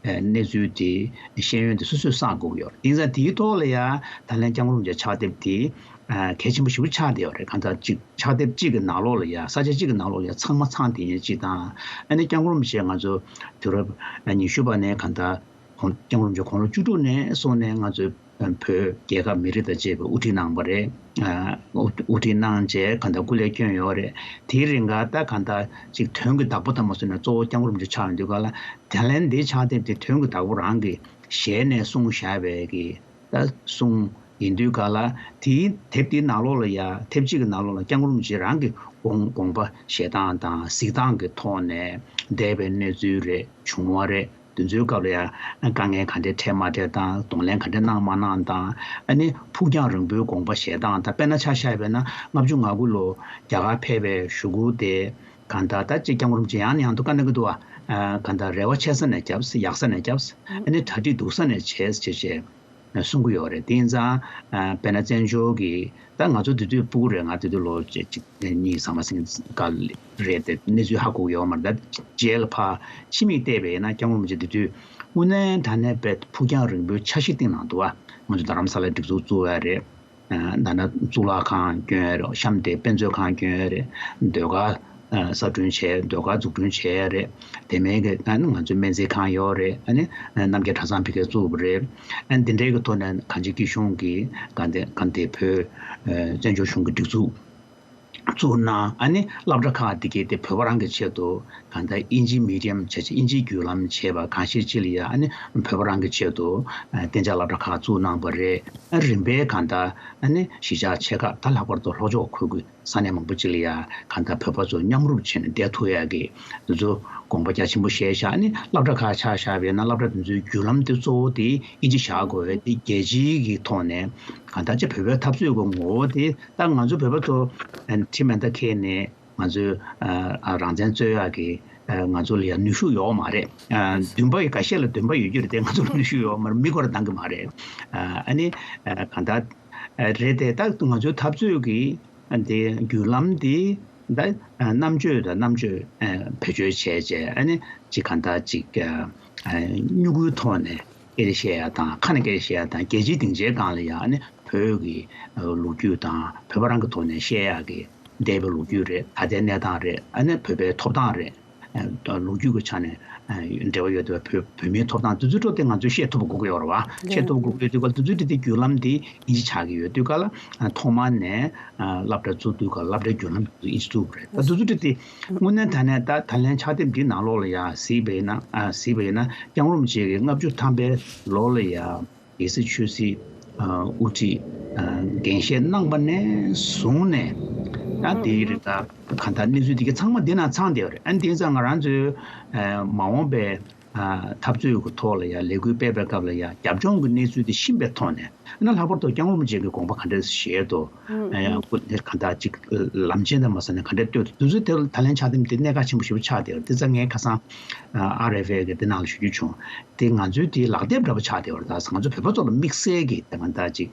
ཨ་གནས་ཚུལ་དེ་ཤེས་ཡོན་དེ་སོ་སོས་བསགས་དགོས་ཀྱི་ཡོད་རེད། དེང་སང་དེའི་ཐོག་ལ་ཡང་ད་ལན་སྐྱབས་མགོན་རིན་པོ་ཆེ་ཕྱག་དེབ་དེ་ཨ་གལ་ཆེན་པོ་ཞེ་པོ་ཆགས་བསྡད་ཡོད་རེད། གང་ལྟར་གཅིག་ཕྱག་དེབ་གཅིག་གི་ནང་ལོགས་ལ་ཡ་ས་ཆ་གཅིག་གི་ནང་ལོགས་ལ་ཡ་ཚང་མ་ཚང་བསྡད་མཁན་གཅིག་དང་། ཨ་ནི་སྐྱབས་མགོན་རིན་པོ་ཆེ་ང་ཚོ་དུས་རབས་ཉི་ཤུ་པ་ནས་གང་ལྟར་ཁོང་སྐྱབས་མགོན་རིན་པོ་ཆེ་དགུང་ལོ་བཅུ་དྲུག་ནས་སོང་ནས་ང་ཚོའི་བོད་རྒྱལ་ཁབ་མི་རིགས་དང་བཅས་པའི་དབུ་ཁྲིད་གནང་བ་རེད། ཨ་དབུ་དབུ་ཁྲིད་གནང་བྱས་གང་ལྟར་སྐུ་ལས་བསྐྱོན་ཡོད་རེད། དེའི་རིང་ག་ད་གང་ལྟར་གཅིག་དོན་གྱི་བདག་པོ་དང་མ་སོང་ནས་གཙོ་བོ་སྐྱབས་མགོན་རིན་པོ་ཆེ་ཆགས་ཡོང་དུས་ག་ལ་ད་ལན་འདི་ཕྱག་དེབ་དེ་དོན་གྱི་བདག་པོ་རང་གི་ཞལ་ནས་གསུངས་བཞག་པའི་གི་ད་གསུང་ཡིན་དུས་ག་ལ། དེའི་དེབ་དེའི་ནང་ལོགས་ལ་ཡ་དེབ་གཅིག་གི་ནང་ལོགས་ལ་སྐྱབས་མགོན་རིན་པོ་ཆེ་རང་གི་དགོངས་དགོངས་པ་བཞེས་སྟངས་དང་གཟིགས་སྟངས་ཀྱི་ཐོག་ནས་འདས་པའི་གནས་ཚུལ་རེད། བྱུང་བ་རེད། དེ་ཚོའི་སྐབས་ལ་ཡ་དཀའ་ངལ་ག་འདྲས་འཕྲད་མ་འཕྲད་དང་གདོང་ལེན་ག་འདྲས་གནང་མ་གནང་དང་། ཨ་ནི་ཕུགས་རྒྱང་རིང་པོའི་དགོངས་པ་བཞེས་སྟངས་དང་། དཔེར་ན་ཆ་བཞག་པ་ཡིན་ན་ལྔ་བཅུ་ང་དགུ་ལོ་རྒྱ་གར་ཕེབས་པའི་གཞུག་གུ་དེ་གང་ལྟར་ད་ཅིག་སྐྱབས་མགོན་རིན་པོ་ཆེ་ཡང་ནས་ཡང་དུ་བཀའ་གནང་གི་འདུག་བ། ཨ་གང་ལྟར་རེ་བ་ཆེ་ས་ནས་བརྒྱབ། ཡག་ས་ནས་བརྒྱབ། ཨ་ནི་གྲ་སྒྲིག་སྡུག་ས་ནས་བྱས་ཟེར་བྱས་གསུང་གི་ཡོད་རེད། དེ་ཡིན་ཙང་ཨ་དཔེར་ན་བཙན་བྱོལ་གྱི་ད་ང་ཚོ་དེ་དུས་སྤུ་གུ་རེད། ང་དེ་དུས་ལོ་གཅིག་གཅིག་གཉིས་ཟ་མ་ཟིན་སྐབས་རེད་དེ། གནས་ཚུལ་ཧ་གོ་གི་ཡོད་མ་རེད། ད་རྗེས་ལ་ཕར་ཕྱི་མིག་བལྟས་པ་ཡིན་ན་སྐྱབས་མགོན་རིན་པོ་ཆེ་དེ་དུས་དངོས་གནས་དྲང་གནས་དཔེ་ཕུགས་རྒྱང་རིང་པོའི་འཆར་གཞི་བཏིང་གནང་འདུག་བ། ང་ཚོ་རྡ་རམ་ས་ལའི་སྒྲིག་འཛུགས་བཙུགས་ཡ་རེད། ཨ་ད་ནི་གཙུག་ལག་ཁང་སྐྱོན་ཡ་རེད། གཤམ་དེ་དཔེ་མཛོད་ཁང་སྐྱོན་ཡ་རེད། ཟློས་གར་ཨ་གསར་སྐྲུན་བྱས། ཟློས་གར་འཛུགས་སྐྲུན་བྱས་ཡ་རེད། དེ་མིན་གྱི་ཨ་ནི་ང་ཚོའི་སྨན་རྩིས་ཁང་ཡོད་རེད། ཨ་ནི་རྣམ་རྒྱལ་གྲྭ་ཚང་ཕ་གིར་བཙུགས་པ་རེད། ཨ་ནི་འདི་འདྲའི་གི་ཐོག་ནས་གང་ཅི་སྐྱིད་གཤོངས་ཀྱི་གང་དེ་གང་དེ་བོད་ཨ་བཙན་བྱོལ་གཞུང་གི་སྒྲིག་འཛུགས་བཙུགས་གནང་། ཨ་ནི་སློབ་གྲྭ་ཁག་འདི་གའི་དེ་བོད་པ་རང་གི་ཆེད་དུ་གང་ལྟར་ཨིན་ཇི་མི་ཌི་ཡམ་བྱས་བྱས་ཨིན་ཇིའི་བརྒྱུད་ལམ་བྱས་པ་གང་ཤེས་ཅི་ལ་ཡ། ཨ་ནི་བོད་པ་རང་གི་ཆེད་དུ་ཨ་གཏན་འཇགས་སློབ་གྲྭ་ཁག་བཙུགས་གནང་བ་རེད། ཨ་རིམ་པས་གང་ལྟར་ཨ་ནི་གཞིས་ཆགས་ཆེ་ཁག་ད་ལྷག་པར་དུ་ལྷོ་ཕྱོགས་ཁུལ་གྱི་ས་གནས་མང་པོ་ཅིག་ལ་ཡ་གང་ལྟར་བོད་པ་ཚོ་མཉམ་རུབ་བྱས་ནས་བསྡད་ཐུབ་ཡ་གི་འདི་ཚོ་དགོངས་པ་རྒྱ་ཆེན་པོ་བཞེས་བཞག་ཨ་ནི་སློབ་གྲྭ་ཁག་ཆ་བཞག་པ་ཡིན་ན་སློབ་གྲྭ་དེ་ཚོའི་བརྒྱུད་ལམ་དེ་གཙོ་བོ་དེ་ཨིན་ཇི་བཞག་དགོས་པས། དེ་རྒྱལ་སྤྱིའི་གི་ཐོག་ནས་གང་ལྟར་ཅིག་བོད་པའི་འཐབ་རྩོད་ཀྱི་ངོ་བོ་དེ་ད་ང་ཚོ་བོད་པ་ཚོ་ཁྲིམས་མེ་མདའ་འཁྱེར་ནས་ང་ཚོའི་ཨ་ཨ་རང་བཙན་རྩོད་ཡག་གི་ཨ་ང་ཚོ་ལ་ཡང་ནུས་ཤུགས་ཡོད་མ་རེད། ཨ་འདུན་པ་ཡི་འགའ་ཤས་ལ་འདུན་པ་ཡོད་རྒྱུ་རེད་དེ། ང་ཚོ་ལ་ནུས་ཤུགས་ཡོད་མ་རེད། མི་ཁོ་ར་འདང་གི་མ་རེད། ཨ་ཨ་ནི་ཨ་གང་ལྟར་ཨ་རེད་དེ། ད་ང་ཚོའི་འཐབ་རྩོད་ཀྱི་ཨ་དེ་བརྒྱུད་ལམ་དེ་ད་ཨ་རྣམ་དཔྱོད་དང་རྣམ་དཔྱོད་ཨ་བེད་སྤྱོད་བྱས་བྱས་ཨ་ནི་ཅིག་གང་ལྟར་ཅིག་ཨ་ཨ་སྨྱུ་གུའི་ཐོག་ནས་སྐད་ཆ་བཤད་ཡ་དང་། ཁ་ནས་སྐད་ཆ་བཤད་ཡ་དང་། རྒྱལ་སྤྱིའི་སྡིངས་ཆའི་སྒང་ལ་ཡ་ཨ་ནི་བོད་ཀྱི་ཨ་ལོ་རྒྱུས་དང་བོད་པ་རང་གི་ཐོག་ནས་བཤད་ཡག་གི་འདས་པའི་ལོ་རྒྱུས་རེད། ད་ལྟའི་གནས་སྟངས་རེད། ཨ་ནི་བོད་པའི་ཐོབ་ཐང་རེད། ཨ་ལོ་རྒྱུས་ཀྱི་ཆ་ནས་ཨ་འབྲེལ་བ་ཡོད་པའི་བོད་བོད་མིའི་ཐོབ་ཐང་དེ་ཚོའི་ཐོག་དེ་ང་ཚོས་བཤད་ཐུབ་པ་དགོས་ཀྱི་ཡོད་རེད་བ། བཤད་ཐུབ་པ་དགོས་ཀྱི་ཡོད་དུས་ག་ལ་དེ་ཚོའི་དེ་དེ་བརྒྱུད་ལམ་དེ་ཨིན་ཇི་ཆགས་ཀྱི་ཡོད་དུས་ག་ལ། ཨ་ཐོག་མ་ནས་ཨ་སློབ་གྲྭ་བཙུགས་དུས་ག་ལ་སློབ་གྲྭའི་བརྒྱུད་ལམ་དེ་ཚོ་ཨིན་ཇི་བཙུགས་པ་རེད། ད་དེ་ཚོ་དེ་དེ་དངོས་གནས་དྲང་གནས་ད་ད་ལན་ཕྱག་དེབ་འདིའི་ནང་ལོགས་ལ་ཡ་གཟིགས་པ་ཡིན་ན། ཨ་གཟིགས་པ་ཡིན་ན་སྐྱབས་མགོན་རིན་པོ་ཆེ་གིས་ལྔ་བཅུ་ཐམ་པའི་ལོ་ལ་ཡ། རྒྱལ་སྲིད་ཆོས་སྲིད་ཨ་དབུ་ཁྲིད་ཨ་འགན་བཞེས་གནང་པ་ནས་བཟུང་ནས་ད་དེའི་རིང་ད་གང་ལྟར་གནས་ཚུལ་དེ་ག་ཚང་མ་འདི་ན་ཚང་བསྡད་ཡོད་རེད། ཨ་ནི་དེང་སང་ང་རང་ཚོའི་ཨ་མ་འོངས་པའི་ཨ་འཐབ་རྩོད་ཀྱི་ཐོག་ལ་ཡ་ལས་འགུལ་སྤེལ་བའི་སྐབས་ལ་ཡ་རྒྱབ་ལྗོངས་ཀྱི་གནས་ཚུལ་དེ་ཤེས་པའི་ཐོག་ནས། ཨ་ནི་ལྷག་པར་དུ་སྐྱབས་མགོན་རིན་པོ་ཆེ་གི་དགོངས་པ་ག་འདྲ་བཞེས་འདུག་ཨ་ཡང་སྐུ་དེ་གང་ལྟར་ཅིག་ལམ་ཆེན་དང་མ་ཟད་ནས་ག་འདྲ་བཏོད་འདུག་དེ་ཚོ་དེ་ད་ལན་ཕྱག་དེབ་དེ་གནད་འགག་ཆེན་པོ་ཞེ་པོ་ཆགས་བསྡད་ཡོད་རེད། དེ་ཚ་ངས་ཁ་སང་ཨ་ཨར་ཨེཕ་ཨེ་གི་དེ་ནང་ལ་ཞུ་རྒྱུ་བྱུང་། དེ་ང་ཚོའི་དེའི་ལག་དེབ་འདྲ་པོ་ཆགས་བསྡད་ཡོད་རེད། ད་ང་ཚོ་བོད་པ་ཚོ་ལ་དམིགས་བསལ་གྱི་ད་གང་ལྟར་ཅིག་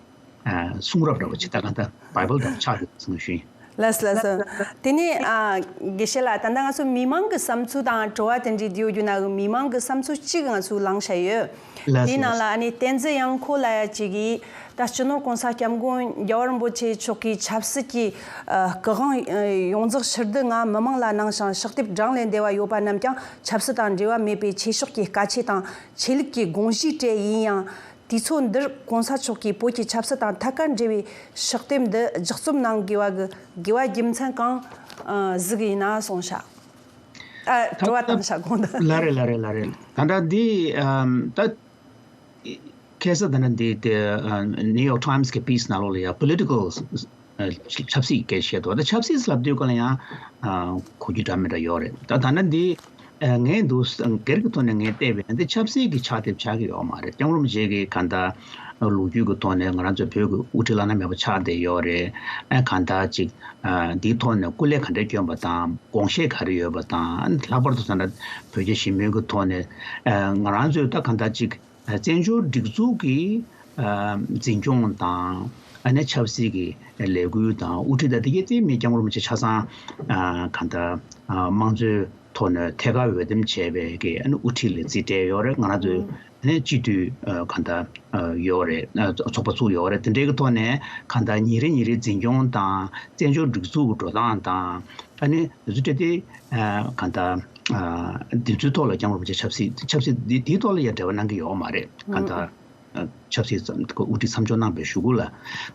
ཨ་གསུང་རབ་འདྲ་པོ་ཅིག་ད་གང་ལྟར་བྷའི་བྷལ་འདྲ་པོ་ཆགས་བསྡད་ཟེར་ནས་ཞུ་ཡིན། ལགས་སོ་ལགས་སོ། དེ་ནས་ཨ། དགེ་བཤེས་ལགས། ད་ལྟ་ང་ཚོ་མི་མང་གི་བསམ་ཚུལ་དང་དྲི་བ་དེ་འདྲའི་བསྡུས་ཡོད་རྒྱུ་ན་གི་མི་མང་གི་བསམ་ཚུལ་གཅིག་ང་ཚོས་བླངས་བཞག་ཡོད། ལགས་དེའི་ནང་ལ་ལགས་ཨ་ནི་བསྟན་འཛིན་དབྱངས་ཁོ་ལབ་ཡ་གཅིག་གིས། ད་སྤྱི་ནོར་གོང་ས་སྐྱབས་མགོན་རྒྱལ་བ་རིན་པོ་ཆེ་མཆོག་གིས་ཆབ་སྲིད་ཀྱི་ཨ། སྐུ་དབང་ཡོངས་རྫོགས་ཕྱིར་བསྡུ་ང་མི་མང་ལ་གནང་ཞིང་། ཕྱག་དེབ་བགྲང་ལས་འདས་པ་ཡོད་པ་རྣམས་ཀྱང་ཆབ་སྲིད་དང་འབྲེལ་བ་མེད་པའི་ཆོས་ཕྱོགས་ཀྱི་དཀའ་སྤྱད་དང་ཆོས་ལུགས་ཀྱི་དགོངས་གཞིའི་གྲས་ཡིན་ཡང་། དུས་ཚོད་འདིར་གོང་ས་མཆོག་གིས་བོད་ཀྱི་ཆབ་སྲིད་དང་ཐད་ཀར་འབྲེལ་བའི་ཕྱག་དེབ་འདི་ལྗགས་རྩོམ་གནང་དགོས་པ་གི་དགོས་པ་རྒྱུ་མཚན་གང་གཟིགས་ཡིན་ན་གསུངས་ཤག་ཨ། དྲི་བ་བཏང་ཤག་དགོངས་དག་ལ་རེད་ལ་རེད་ལ་རེད། ད་ལྟ་འདི་ཨམ། ད་ཁ་སང་ད་ནི་འདི་དེ་ཨ། New York Times གི་པིས་ནང་ལོགས་ལ་ཡ་པོ་ལི་ཊི་ཀལ་ཨ། ཆབ་སྲིད་སྐད་བཤད་འདུག་ད་ཆབ་སྲིད་ལབ་དུས་ག་ལ་ཡང་ཨ། གོ་རྒྱུ་འདྲ་མི་འདྲ་ཡོད་རེད། ད་ད་ནི་འདི་ཨ། ངས་འདུག་སྒེར་གྱི་ཐོག་ནས་ངས་བལྟས་པས་འདི་ཆབ་སྲིད་ཀྱི་ཕྱག་དེབ་ཆགས་ཀྱི་ཡོད་མ་རེད། སྐྱབས་མགོན་རིན་པོ་ཆེ་གི་ག་ད་ལོ་རྒྱུས་ཀྱི་ཐོག་ནས་ང་རང་ཚོ་བོད་ཀྱི་དབུ་ཁྲིད་བླ་ན་མེད་པ་ཆགས་བསྡད་ཡོད་རེད། ཨ། ག་ད་ཅིག་ཨ། འདིའི་ཐོག་ནས་སྐུ་ལས་ག་འདྲ་བསྐྱོན་པ་དང་དགོངས་བཞེས་ག་རེ་ཡོད་པ་དང་། ཨ་ནི་ལྷག་པར་དུ་ད་ལྟ་བོད་རྒྱ་ཞི་མོལ་གྱི་ཐོག་ནས་ཨ། ང་རང་ཚོས་ད་ག་ད་ཅིག་ཨ། བཙན་བྱོལ་སྒྲིག་འཛུགས་ཀྱི་ཨ། འཛིན་སྐྱོང་དང་། ཨ་ནི་ཆབ་སྲིད་ཀྱི་ལས་འགུལ་དང་དབུ་ཁྲིད་དང་དེ་གའི་རྩིས་མེད། སྐྱབས་མགོན་རིན་པོ་ཆེ་ཆ་ཚང་ཨ། ག་ད་ཨ། དམངས་གཙོའི་ཐོག་ནས་ཐད་ཀར་འོས་འདེམས་བྱས་པའི་གི་ཨ་ནི་དབུ་ཁྲིད་ལ་རྩིས་སྤྲད་ཡོད་རེད། ང་རང་ཚོའི་ཨ་ནི་སྤྱི་འཐུས་ཨ། ག་ད་ཨ། ཡོད་རེད། ཨ། ཚོགས་པ་བཙུགས་ཡོད་རེད། དེ་འདྲའི་གི་ཐོག་ནས་ག་ད་ཉིན་རེ་ཉིན་རེ་འཛིན་སྐྱོང་དང་བཙན་བྱོལ་སྒྲིག་འཛུགས་ཀྱི་འགྲོ་སྟངས་དང་། ཨ་ནི་དེ་ཚོ་སྤྲད་དེ་ཨ། ག་ད་ཨ། འདི་ཚོའི་ཐོག་ལ་སྐྱབས་མགོན་རིན་པོ་ཆེ་ཆབ་སྲིད་ཆབ་སྲིད་འདི་འདིའི་ཐོག་ལ་ཡང་འབྲེལ་བ་གནང་གི་ཡོད་མ་རེད། ག་ད་ཨ། ཆབ་སྲིད་ཙམ་དབུ་ཁྲིད་མཚམས་འཇོག་གནང་པའི་གཞུག་གུ་ལ།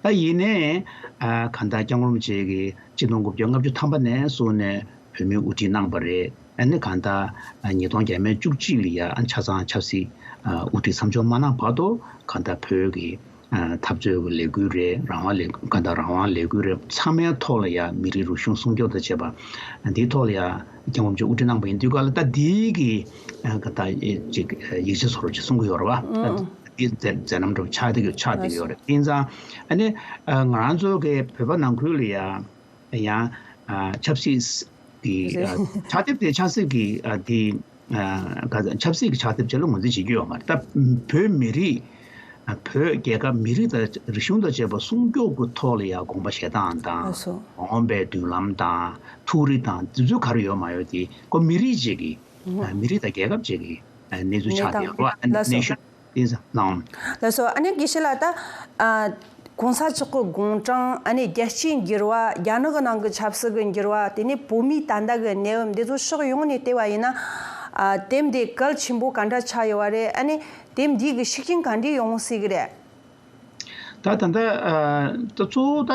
ད་ཡིན་ནའི་ཨ། ག་ད་སྐྱབས་མགོན་རིན་པོ་ཆེ་གིས་གཅིག་སྟོང་དགུ་བརྒྱ་ལྔ་བཅུ་ཐམ་པ་ནས་བཟུང་ནས་བོད་མིའི་དབུ་ཁྲིད་གནང་པ་རེད། ཨ་ནི་ག་ད་ཨ། ཉིས་སྟོང་བརྒྱ་མེད་བཅུ་གཅིག་ལ་ཡ་ཨ། ཆ་ཚང་ཆབ་སྲིད་ཨ། དབུ་ཁྲིད་མཚམས་འཇོག་མ་གནང་བར་དུ་ག་ད་བོད་ཀྱི་ཨ། འཐབ་རྩོད་ཀྱི་ལས་འགུལ་རེད། རང་དབང་ལས་ག་ད་རང་དབང་ལས་འགུལ་རེད། ཚང་མའི་ཐོག་ལ་ཡ་མི་རིགས་རིག་གཞུང་སྲུང་སྐྱོབ་དང་བཅས་པ་འདིའི་ཐོག་ལ་ཡ་སྐྱབས་མགོན་རིན་པོ་ཆེ་དབུ་ཁྲིད་གནང་པ་ཡིན་དུས་ག་ལ། ད་འདིའི་གི་ཨ། ག་ད་ཅིག་ཡིག་ཆ་བཟོ་འདྲ་ཅིག་གསུང་གི་ཡོད་རེད་བ། ད་འདི་མཛད་མཛད་རྣམ་འདྲ་པོ་ཆགས་བསྡད་ཡོད་རེད། དེ་ཡིན་ཙང་ཨ་ནི་ཨ། ང་རང་ཚོ་གི་བོད་པ་ནང་ཁུལ་ལ་ཡ་ཡང་ཨ། ཆབ་སྲིད་ཀྱི་ཨ། ཕྱག་དེབ་དེ་ཆབ་སྲིད་ཀྱི་ཨ། དེ་ཨ། ག་ཆབ་སྲིད་ཀྱི་ཕྱག་དེབ་ཅིག་ལ་ངོས་འཛིན་བྱེད་རྒྱུ་ཡོད་མ་རེད། ད་བོད་མི་རིགས་ཨ། བོད་རྒྱལ་ཁབ་མི་རིགས་དང་རིག་གཞུང་དང་བཅས་པ་སྲུང་སྐྱོབ་ཀྱི་ཐོག་ལ་ཡང་དགོངས་པ་བཞེས་སྟངས་དང་། ལགས་སོ། འོངས་པའི་མདུན་ལམ་དང་ཐུགས་རེ་དང་དེ་ཚོ་ག་རེ་ཡོད་མ་ཡོད་དེ་ཁོ་མི་རིགས་ཅིག་གི་ཨ། མི་རིགས་དང་རྒྱལ་ཁབ་ཅིག་གི་ཨ། གནས་ཚུལ་ཆགས་བསྡད་ཡོད་རེད་བ། ལགས་སོ། Nation། དེ་ནང་། ལགས་སོ། ཨ་ནི་དགེ་བཤེས་ལགས། ད་ཨ། གོང་ས་མཆོག་གི་དགུང་གྲངས། ཨ་ནི་རྒྱལ་སྤྱིའི་འགྱུར་བ། རྒྱ་ནག་གི་ནང་གི་ཆབ་སྲིད་ཀྱི་འགྱུར་བ། དེ་ནས་བོད་མིའི་ད་ལྟ་གི་གནས་བབ། འདི་ཚོ་ཕྱོགས་ཡོངས་ནས་བལྟས་པ་ཡིན་ན། ཨ། དེབ་འདི་གལ་ཆེན་པོ་ག་འདྲ་ཆགས་ཡོད་པ་རེད། ཨ་ནི་དེབ་འདི་གི་ཤུགས་རྐྱེན་ག་འདྲ་ཡོང་སྲིད་ཀྱི་རེད། ད་ད་ལྟ་ཨ། ད་གཙོ་བོ་ད་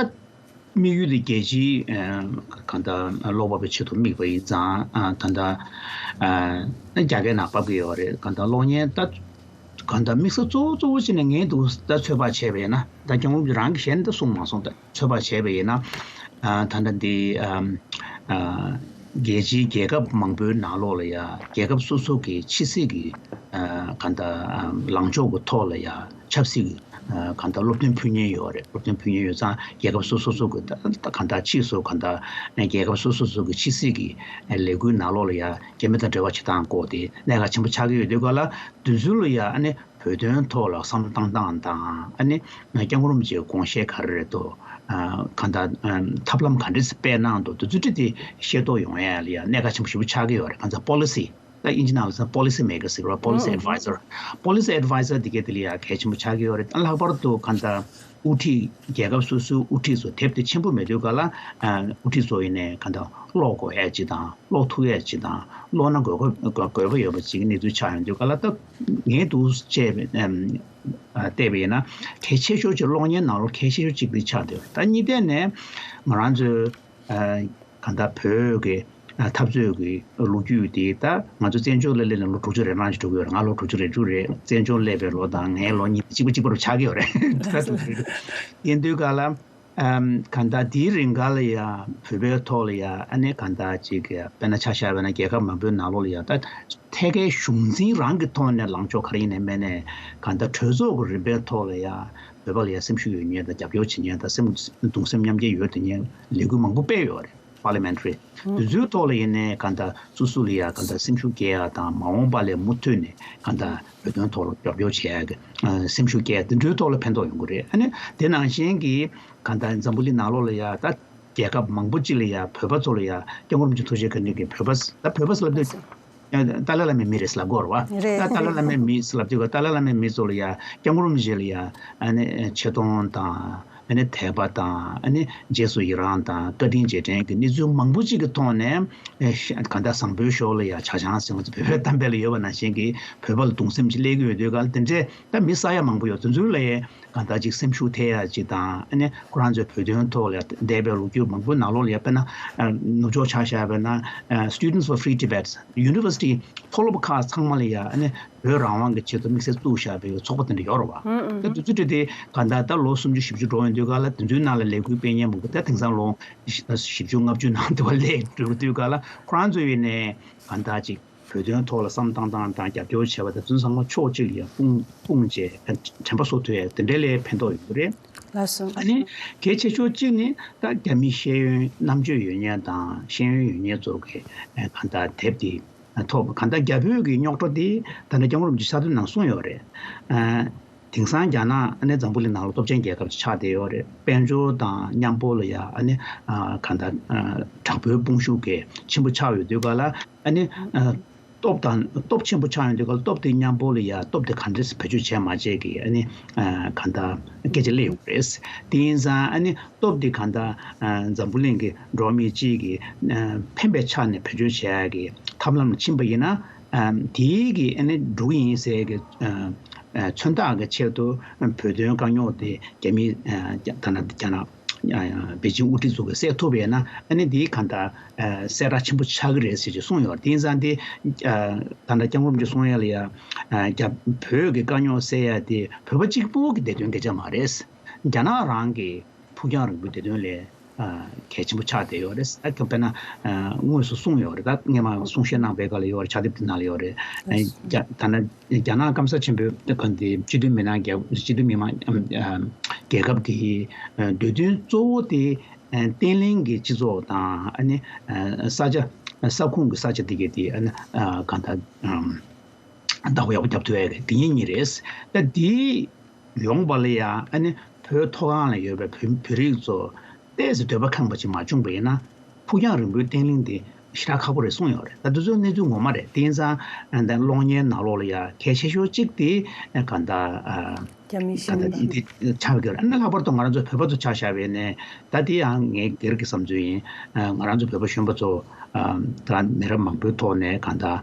དམིགས་ཡུལ་དེ་རྒྱལ་སྤྱིའི་ཨ། གང་ལྟར་བློ་སྤོབས་པའི་ཆེད་དུ་དམིགས་པ་ཡིན་ཙང་། ཨ། ད་ལྟ་ཨ། རྒྱ་སྐད་ནང་ཕབ་ཀྱི་ཡོད་རེད། གང་ལྟར་གློག་བརྙན་ད་གང་ལྟར་དམིགས་ས་གཙོ་བོ་གཙོ་བོ་བྱས་ནས་ངས་འདུག་ད་ཚོད་དཔག་བྱས་པ་ཡིན་ན། ད་སྐྱབས་མགོན་རང་གིས་གཞན་དུ་གསུངས་མ་སོང་། ད་ཚོད་དཔག་བྱས་པ་ཡིན་ན། ཨ། ད་ལྟ་འདི་ཨ། ཨ། རྒྱལ་སྤྱིའི་རྒྱལ་ཁབ་མང་པོའི་ནང་ལོགས་ལ་ཡ་རྒྱལ་ཁབ་སོ་སོ་གི་ཕྱི་སྲིད་ཀྱི་ཨ། གང་ལྟར་ཨ། ལངས་ཕྱོགས་ཀྱི་ཐོག་ལ་ཡ་ཆབ་སྲིད་ཀྱི་ཨ། གང་ལྟར་སློབ་སྟོན་ཕུལ་མཁན་ཡོད་རེད། སློབ་སྟོན་ཕུལ་མཁན་ཡོད་ཙང་རྒྱལ་ཁབ་སོ་སོ་སོ་གི་ད་ད་གང་ལྟར་ཕྱིས་སུ་གང་ལྟར་རྒྱལ་ཁབ་སོ་སོ་སོ་གི་ཕྱི་སྲིད་ཀྱི་ཨ། ལས་འགུལ་ནང་ལོགས་ལ་ཡ་རྒྱ་མི་དང་འབྲེལ་བ་བྱེད་སྟངས་སྐོར་དེ་གནད་འགག་ཆེན་པོ་ཆགས་ཀྱི་ཡོད་དུས་ག་ལ། དེ་ཚོ་ལ་ཡ་ཨ་ནི་བོད་དོན་ཐོག་ལ་བསམ་བློ་བཏང་སྟངས་དང་། ཨ་ནི་སྐྱབས་མགོན་རིན་པོ་ཆེའི་དགོངས་བཞེད་ག་རེ་རེད་འདུག་ཨ། གང་ལྟར་ཨ། ཐབས་ལམ་ག་འདྲས་སྤེལ་གནང་འདུག་དེ་ཚོ་ཁྲིད་དེ་ཤེས་རྟོགས་ཡོང་ཡ་ལ་ཡ་གནད་འགག་ཆེན་པོ་ཞེ་པོ་ཆགས་ཀྱི་ཡོད་རེད། གང་ལྟར་པོ་ལི་སི། ད་དབྱིན་ཇི་ནང་ལ་ཟེར་ན་པོ་ལི་སི་མེ་ཀར་ཟེར་བ། པོ་ལི་སི་ཨེཌ་ཝའི་ཟར། པོ་ལི་སི་ཨེཌ་ཝའི་ཟར་འདི་གས་དེ་ལ་ཡ་གལ་ཆེན་པོ་ཆགས་ཀྱི་ཡོད་རེད། ད་ལྷག་པར་དུ་གང་ལྟར་དབུ་ཁྲིད་རྒྱལ་ཁབ་སོ་སོའི་དབུ་ཁྲིད་ཚོ་དེབ་དེ་ཆེན་པོ་མེད་དུས་ག་ལ། ཨ། དབུ་ཁྲིད་ཚོ་ཡིན་ནའི་གང་ལྟར་ཀློག་དགོས་ཡ་ཅིག་དང་། ཀློག་ཐུབ་ཡ་ཅིག་དང་། ཀློག་ན་དགོས་མཁོ་དགོས་མཁོ་ཡོད་པ་ཅིག་གི་གནས་ཚུལ་ཆགས་ཡོང་དུས་ག་ལ། ད་ངས་འདུག་བྱས་པའི་ཨ། བལྟས་པ་ཡིན་ན་གལ་ཆེ་ཤོས་ཅིག་གློག་བརྙན་ནང་ལོགས་གལ་ཆེ་ཤོས་ཅིག་དེ་ཆགས་འདུག་ད་གཉིས་ཐད་ནས་ང་རང་ཚོའི་ཨ། གང་ལྟར་བོད་ཀྱི་ཨ། འཐབ་རྩོད་ཀྱི་ལོ་རྒྱུས་དེ། ད་ང་ཚོ་བཙན་བྱོལ་ལ་སླེབས་ནས་ལོ་དྲུག་ཅུ་རེ་གྲངས་ཅིག་འགྲོ་གི་ཡོད་རེད། ང་ལོ་དྲུག་ཅུ་རེ་དྲུག་རེད། བཙན་བྱོལ་སླེབས་པའི་ལོ་དང་ངའི་ལོ་གཉིས་གཅིག་པ་གཅིག་པ་རུ་ཆགས་ཀྱི་ཡོད་རེད། ད་དྲུག་ཅུ་རེ་དྲུག་ཡིན་དུས་ག་ལ། ཨམ། གང་ལྟར་དེའི་རིང་ག་ལ་ཡ་བོད་པའི་ཐོག་ལ་ཡ་ཨ་ནི་གང་ལྟར་ཅིག་གི་དཔེར་ན་ཆ་བཞག་པ་ན་རྒྱལ་ཁབ་མང་པོའི་ནང་ལོགས་ལ་ཡ་ད་ཐད་ཀའི་གཞུང་འཛིན་རང་གི་ཐོག་ནས་ལངས་ཕྱོགས་ག་རེ་ཡིན་ནའི་མིན་ནའི། གང་ལྟར་གྲོས་ཚོགས་ཀྱི་རིམ་པའི་ཐོག་ལ་ཡ་བོད་པ་ལ་ཡ་སེམས་ཤུགས་ཡོད་མཁན་དང་རྒྱབ་སྐྱོར་བྱེད་མཁན་དང་། སེམས་གདུང་སེམས་མཉམ་སྐྱེད་ཡོད་དེ་མཁན་ལས་འགུལ་མང་པོ་སྤེལ་ཡོད་རེད། པར་ལི་མེན་ཊི་རི། དེ་ཚོའི་ཐོག་ལ་ཡིན་ནའི་གང་ལྟར་སོ་སོ་ལ་ཡ་གང་ལྟར་སེམས་ཤུགས་སྐྱེད་ཡ་དང་། མ་འོངས་པ་ལ་མུ་མཐུད་ནས་གང་ལྟར་བོད་དོན་ཐོག་ལ་རྒྱབ་སྐྱོར་བྱེད་ཡ་གི་ཨ། སེམས་ཤུགས་སྐྱེད་ཡ་དེ་འདྲའི་ཐོག་ལ་ཕན་ཐོགས་ཡོང་གི་རེད། ཨ་ནི་དེ་ནང་བཞིན་གྱི་གང་ལྟར་འཛམ་བུ་གླིང་ནང་ལོགས་ལ་ཡ་ད་ རྒྱལ་ཁབ་མང་པོ་ཅིག་ལ་ཡ་བོད་པ་ཚོ་ལ་ཡ་སྐྱབས་མགོན་རིན་པོ་ཆེ་ཐུགས་རྗེ་བཀའ་དྲིན་གྱིས་བོད་པ་ད་བོད་པ་ཟེར་ལབ་དུས། ཏཱ་ལའི་བླ་མའི་མི་རེད་ཟེར་ལབ་དགོས་རེད་བ། རེད། ད་ཏཱ་ལའི་བླ་མའི་མི་ཟེར་ལབ་དུས་ཀ་ཏཱ་ལའི་བླ་མའི་མི་ཚོ་ལ་ཡ་སྐྱབས་མགོན་རིན་པོ་ཆེ་ལ་ཡ་ཨ་ནི་ཆེ་མཐོང་དང་ཨ་ནི་དད་པ་དང་ཨ་ནི་རྗེས་སུ་ཡི་རང་དང་བཀའ་དྲིན་རྗེས་དྲན་གྱི་གནས་ཚུལ་མང་པོ་ཅིག་གི་ཐོག་ནས་ཨེ་ཤ་གང་ལྟར་བཟང་པོའི་ཕྱོགས་ལ་ཡ་ཆ་བཞག་ཟེར་ང་ཚོ་བོད་པའི་གཏམ་དཔེ་ལ་ཡོད་པ་ནང་བཞིན་གྱི་བོད་པ་ལ་གདུང་སེམས་ཅིག་སླེབས་ཀྱི་ཡོད་དུས་ཀ་ལ་དེ་འདྲའི་ད་མི་ས་ཡ་མང་པོ་ཡོད་དེ་ཚོ་ལ་ཡ། གང་ལྟར་ཅིག་སེམས་ཤུགས་ཐེབས་ཡ་ཅིག་དང་ཨ་ནི་ཁོ་རང་ཚོའི་བོད་དོན་ཐོག་ལ་འདས་པའི་ལོ་རྒྱུས་མང་པོའི་ནང་ལོགས་ལ་ཡ་དཔེར་ན་ཨ་ནུབ་ཕྱོགས་ཆ་བཞག་པ་ན་ཨ་Students for Free Tibet University མཐོ་སློབ་ཁག་ཚང་མ་ལ་ཡ་ཨ་ནི་བོད་རང་དབང་གི་ཆེད་དུ་དམིགས་བསལ་བཙུགས་བཞག་པའི་ཚོགས་པ་དེ་འདྲ་ཡོད་རེད་བ། ཨུ་ཨུ། ད་དུས་ཚོད་དེ་གང་ལྟར་ད་ལོ་སུམ་ཅུ་བཞི་བཅུ་འགྲོ་ཡོང་དུས་ག་ལ་དེ་ཚོའི་ནང་ལ་ལས་འགུལ་སྤེལ་མཁན་མང་པོ་ད་དེང་སང་ལོ་བཞི་བཅུ་ལྔ་བཅུ་ནང་དུ་བ་སླེབས་འགྲོ་དུས་ག་ལ་ཁོ་རང་ཚོ་ཡིན་ནའི་གང་ལྟར་ཅིག་བོད་དོན་ཐོག་ལ་བསམ་བཏང་སྟངས་དང་རྒྱབ་སྐྱོར་བྱས་པ་དེ་ཚོ་ཚང་མ་ཕྱོགས་གཅིག་ལ་ཡང་དཔུང་དཔུང་བཅས་དྲན་པ་གསོ་ཐུབ་ཡ་དེ་འདྲའི་ལས་ཕན་ཐོགས་ཡོད་རེད། ལགས་སོ། ཨ་ནི་གལ་ཆེ་ཤོས་གཅིག་ནི་ད་རྒྱ་མི་ཤེས་ཡོན་རྣམ་དཔྱོད་ཡོད་མཁན་དང་ཤེས་ཡོན་ཡོད་མཁན་ཚོ་གི་གང་ལྟར་དེབ་དེ་ཐོབ་གང་ལྟར་རྒྱ་བོད་ཀྱི་རྙོག་དྲ་དེ་ད་ལྟ་སྐྱབས་མགོན་རིན་པོ་ཆེ་གསར་འདོན་ནང་གསུངས་ཡོད་རེད། དེང་སང་རྒྱ་ནག་ཨ་ནི་འཛམ་བུ་གླིང་ནང་ལ་སྟོབས་ཆེན་རྒྱལ་ཁབ་ཅིག་ཆགས་བསྡད་ཡོད་རེད། དཔལ་འབྱོར་དང་མཉམ་སྤོ་ལ་ཡ་ཨ་ནི་གང་ལྟར་དྲག་པོའི་དཔུང་ཤུགས་གལ་ཆེན་པོ་ཆགས་ཡོད་དུས་ག་ལ་ཨ་ནི་སྟོབས་དང་སྟོབས་ཆེན་པོ་ཆགས་ཡོང་དུས་ག་ལ་སྟོབས་དེ་མཉམ་སྤོ་ལ་ཡ་སྟོབས་དེ་ག་འདྲས་བེད་སྤྱོད་བྱས་མ་བྱས་ཀྱི་ཨ་ནི་གང་ལྟར་སྐད་ཆ་སླེབས་ཡོང་གི་རེད། དེ་ཡིན་ཙང་ཨ་ནི་སྟོབས་དེ་གང་ལྟར་འཛམ་བུ་གླིང་གི་འགྲོ་བ་མི་སྤྱི་གི་ཕན་པའི་ཆ་ནས་བེད་སྤྱོད་བྱས་ཀྱི་ཐབས་ལམ་ལ་ཕྱིན་པ་ཡིན་ན། དེའི་གི་ཨ་ནི་འགྲོ་གི་ཡིན་ཟེར་གི་མཚོན་རྟགས་ཀྱི་ཆེད་དུ་བོད་དོན་དཀའ་རྙོག་དེ་རྒྱ་མི་ད་ན་རྒྱ་ནག་པེ་ཅིང་དབུ་ཁྲིད་ཚོ་གི་སེལ་ཐུབ་པ་ཡིན་ན་ཨ་ནི་དེའི་གང་ལྟར་གསལ་བསྒྲགས་ཆེན་པོ་ཆགས་ཀྱི་རེད་ཟེར་གྱི་གསུངས་ཡོད་རེད། དེ་ཡིན་ཙང་དེ་ད་ལྟ་སྐྱབས་མགོན་རིན་པོ་ཆེ་གསུང་ཡ་ལ་ཡ་རྒྱ་བོད་ཀྱི་དཀའ་རྙོག་སེལ་ཡ་དེ་བོད་པ་གཅིག་པུ་གི་བདེ་དོན་སྐད་ཆ་མ་རེད། རྒྱ་ནག་རང་གི་ཕུགས་རྒྱང་རིང་པོའི་བདེ་དོན་ལས། གལ་ཆེན་པོ་ཆགས་བསྡད་ཡོད་རེད། ད་དཔེར་ན་དངོས་སུ་གསུངས་ཡོད་རེད། ད་སྔས་མ་གསུང་བཤད་གནང་པའི་སྐབས་ལ་ཡོད་རེད། ཕྱག་དེབ་དེ་ནང་ལ་ཡོད་རེད། རྒྱ་ད་ནི་རྒྱ་ནག་སྐམ་ས་ཆེན་པོའི་ག་འདི་སྤྱི་མཐུན་མི་སྣ་རྒྱལ་སྤྱི་མཐུན་མི་མང་རྒྱལ་ཁབ་དེའི་འདོད་འདུན་གཙོ་བོ་དེ་བརྟན་ལྷིང་གི་སྤྱི་ཚོགས་དང་ཨ་ནི་ས་ཆ་ས་ཁོངས་ཀྱི་ས་ཆ་དེ་གའི་དེ་ཨ་ནི་གང་ལྟར། བདག་པོ་ཡག་པོ་རྒྱབ་ཐུབ་ཡ་རེད། དེ་ཡིན་ཉིན་རེད། ད་དེ་ཡོང་བ་ལ་ཡང་ཨ་ནི་བོད་མཐོ་སྒང་ལ་ཡོད་པའི་བོད་བོད་རིགས་ཚོ་ཏོག་ཙམ་འདོད་པ་ཁེངས་པ་ཅིག་མ་བྱུང་བ་ཡིན་ན་ཕུགས་རྒྱང་རིང་པོའི་བརྟན་ལྷིང་དེ་ཞེ་དྲག་ཁག་པོ་རེད་གསུངས་ཡོད་རེད། ད་དེ་ཚོའི་གནས་ཚུལ་ངོ་མ་རེད། དེ་ཡིན་ཙང་ད་གློག་བརྙན་ནང་ལོགས་ལ་ཡང་གལ་ཆེ་ཤོས་གཅིག་དེ་གང་ལྟར་རྒྱ་མི་གང་ལྟར་ཤེས་འདི་ཆགས་ཀྱི་རེད། ཨ་ནི་ལྷག་པར་དུ་ང་རང་ཚོ་བོད་པ་ཚོ་ཆ་བཞག་པ་ཡིན་ན་ད་དེ་ཡང་ངའི་སྒེར་གྱི་བསམ་ཚུལ་ཡིན། ང་རང་ཚོ་བོད་པ་གཞོན་པ་ཚོ་ད་མི་རབས་མང་པོའི་ཐོག་ནས་གང་ལྟར།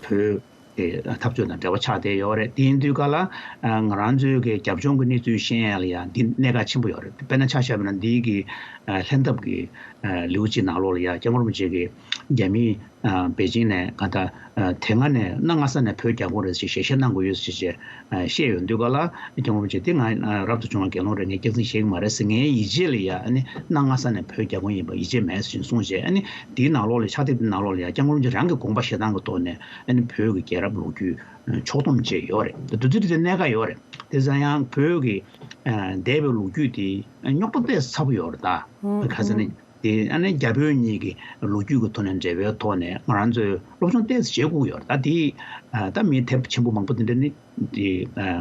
བོད་ཀྱི་འཐབ་རྩོད་དང་འབྲེལ་བ་ཆགས་བསྡད་ཡོད་རེད། དེ་ཡིན་དུས་ག་ལ་ང་རང་ཚོའི་གི་རྒྱབ་ལྗོངས་ཀྱི་གནས་ཚུལ་ཤེས་ཡ་ལ་ཡང་འདི་གནད་འགག་ཆེན་པོ་ཡོད་རེད། དཔེར་ན་ཆ་བཞག་པ་ན་འདིའི་གི་ལྷན་ཐབས་ཀྱི་ལེའུ་གཅིག་ནང་ལོགས་ལ་ཡང་སྐྱབས་མགོན་རིན་པོ་ཆེ་གི་རྒྱ་མིའི་པེ་ཅིང་ནས་ག་ད་དེ་སྔ་ནས་གནའ་སྔ་ས་ནས་བོད་རྒྱལ་ཁོངས་རེད་ཅེས་ཞལ་བཞེས་གནང་དགོས་ཡོད་ཅེས་བཤད་ཡོང་དུས་ག་ལ་སྐྱབས་མགོན་རིན་པོ་ཆེ་འདི་ང་རབ་ཏུ་བྱུང་བའི་དགེ་སློང་རེད། ངས་སྐྱག་རྫུན་བཤད་ཀྱི་མ་རེད་ཟེར། ངའི་ཡིད་ཆེས་ལ་ཡང་ཨ་ནི་གནའ་སྔ་ས་ནས་བོད་རྒྱལ་ཁོངས་ཡིན་པ་ཡིད་ཆེས་མེད་ཟེར་གསུངས་རྗེས་ཨ་ནི་འདིའི་ནང་ལོགས་ལ་ཕྱག་དེབ་འདི་ནང་ལོགས་ལ་ཡང་སྐྱབས་མགོན་རིན་པོ་ཆེ་རང་གི་དགོངས་པ་བཞེས་སྟངས་ཀྱི་ཐོག་ནས་ཨ་ནི་བོད་ཀྱི་རྒྱལ་རབས་ལོ་རྒྱུས་ཕྱོགས་བསྡོམས་བྱས་ཡོད་རེད། དེ་དུས་ཚོད་དེ་གནད་འགག་ཡོད་རེད། དེ་ཙང་ཡང་བོད་ཀྱི་འདས་པའི་ལོ་རྒྱུས་དེ་རྙོག་དྲ་ཏོག་ཙམ་ཚ་པོ་ཡོད་རེད་ད། ཁ་སང་ནས་དེ་ཨ་ནི་རྒྱ་བོད་གཉིས་ཀྱི་ལོ་རྒྱུས་ཀྱི་ཐོག་ནས་འབྲེལ་བའི་ཐོག་ནས་ང་རང་ཚོས་སློབ་སྦྱོང་ཏོག་ཙམ་བྱེད་དགོས་ཡོད་རེད་ད། དེ་ད་མིའི་དེབ་ཆེན་པོ་མང་པོ་དེ་འདྲ་ནི། དེ་ཨ་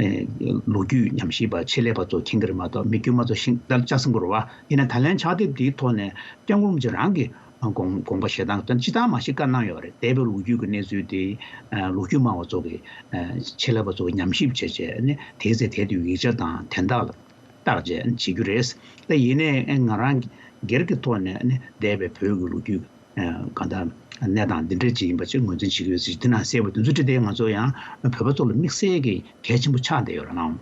ཨེ་ལོ་རྒྱུས་ཉམས་ཞིབ་པ་ཆེད་ལས་པ་ཚོ་མཁྱེན་གྱི་རེད་མ་གཏོགས་མི་དཀྱུས་མ་ཚོ་ཤིང་རྟ་ལྕགས་སྲིན་པོ་རེད་བ། ཡིན་ན་ད་ལན་ཕྱག་དེབ་འདིའི་ཐོག་ནས་སྐྱབས་མགོན་རིན་པོ་ཆེ་རང་གི་དགོངས་དགོངས་པ་བཞེས་སྟངས་དང་སྤྱིར་བཏང་མ་ཞིག་བཀའ་གནང་ཡོད་རེད། འདས་པའི་ལོ་རྒྱུས་ཀྱི་གནས་ཚུལ་དེ་ཨ་ལོ་རྒྱུས་སྨྲ་བ་ཚོ་གི་ཨ་ཆེད་ལས་པ་ཚོ་གི་ཉམས་ཞིབ་བྱས་བྱས་ནས་དེའི་ཚེ་དེ་དུས་ཡིག་ཆ་དང་དོན་དག་ལ་བརྟག་བྱས་བྱེད་རྒྱུ་རེད། ད་ཡིན་ནའི་ང་རང་སྒེར་གྱི་ཐོག་ནས་ནི་འདས་པའི་བོད་ཀྱི་ལོ་རྒྱུས། གང་ལྟར་གནས་སྟངས་འདི་འདྲ་ཅིག་ཡིན་པ་ཅིག་ངོས་འཛིན་བྱེད་ཀྱི་ཡོད་ཟེར། འདི་ནང་གསལ་བ་དེ་ཚོ་བྲིས་ཏེ་ང་ཚོ་ཡང་བོད་པ་ཚོ་ལ་དམིགས་བསལ་གྱི་གལ་ཆེན་པོ་ཆགས་བསྡད་ཡོད་རེད་ནམ།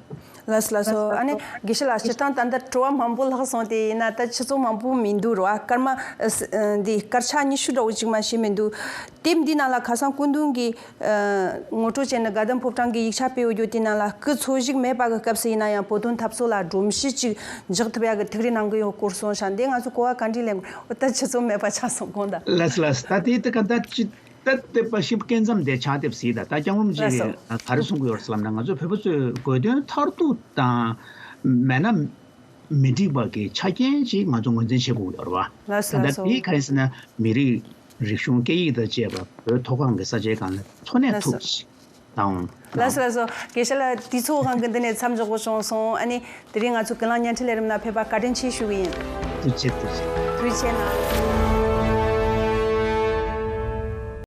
ལགས་སོ་ལགས་སོ། ཨ་ནི་དགེ་བཤེས་ལགས་སྤྱིར་བཏང་ད་ལྟ་དྲི་བ་མང་པོ་ལྷག་སོང་སྟེ་ཡིན་ན་ད་ཆུ་ཚོད་མང་པོ་མི་འདུག་རེད་བ། སྐར་མ་འདི་སྐར་ཆ་ཉི་ཤུ་འདྲ་བོ་ཅིག་མ་ཞིག་མི་འདུག་དེབ་འདི་ནང་ལ་ཁ་སང་སྐུ་མདུན་གྱིས་ངོ་སྤྲོད་བྱས་ནས་དགའ་ལྡན་ཕོ་བྲང་གི་ཡིག་ཆ་སྤེལ་ཡོད་རྒྱུ་དེ་ནང་ལ་སྐུ་འཚོ་བཞུགས་མེད་པ་གི་སྐབས་སུ་ཡིན་ན་ཡང་བོད་དོན་འཐབ་རྩོད་ལ་སྒྲོམ་གཞི་ཅིག་འཇོག་ཐུབ་ཡ་གི་ཐུགས་རེ་གནང་གི་ཡོད་སྐོར་གསུངས་ཤག་འདི་ང་ཚོ་གོ་བ་ག་འདྲ་ལེན་དགོས། ད་ཆུ་ཚོད་མེད་པ་ཆགས་སོང་དགོངས་དག་ལགས་སོ་ལགས་སོ། ད་དེ་ད་ག་ད་ཅི་ད་དེ་པ་ཤིབ་སྐད་མཚམས་དེ་ཕྱག་དེབ་ཟིག་ད་ད་སྐྱབས་མགོན་རིན་པོ་ཆེ་གིས་ག་རེ་གསུང་གི་ཡོད་རེད་ལབ་ན་ང་ཚོ་བོད་པ་ཚོས་དགོས་དོན་མཐར་ཐུག་དང་མེད་ན་མི་འགྲིག་པ་གི་ཆ་རྐྱེན་ཅིག་ང་ཚོ་ངོས་འཛིན་བྱེད་དགོས་ཡོད་རེད་བ། ལགས་སོ་ད་ལགས་སོ། དེ་ག་རེ་ཟེར་ན་མི་རིགས་རིག་གཞུང་སྐད་ཡིག་དང་བཅས་པ་བོད་མཐོ་སྒང་གི་ས་ཆའི་སྒང་ལ་འཚོ་གནས་ལགས་སོ། ཐུབ་ཅིག་དང་། ལགས་སོ་ལགས་སོ། དགེ་བཤེས་ལགས་དུས་ཚོད་སྒང་གི་འདི་ནས་མཚམས་འཇོག་དགོས་བྱུང་སོང་། ཨ་ནི་དེ་རིང་ང་ཚོ་ཀུན་གླེང་བརྙན་འཕྲིན་ལས་རིམ་ནང་ཕེབས་པ་བཀའ་དྲིན་ཆེ་ཞུ་གི་ཡིན། ཐུགས་རྗེ་ཆེ། ཐུགས་རྗེ་ཆེ། ཐུགས་རྗེ་གནང་།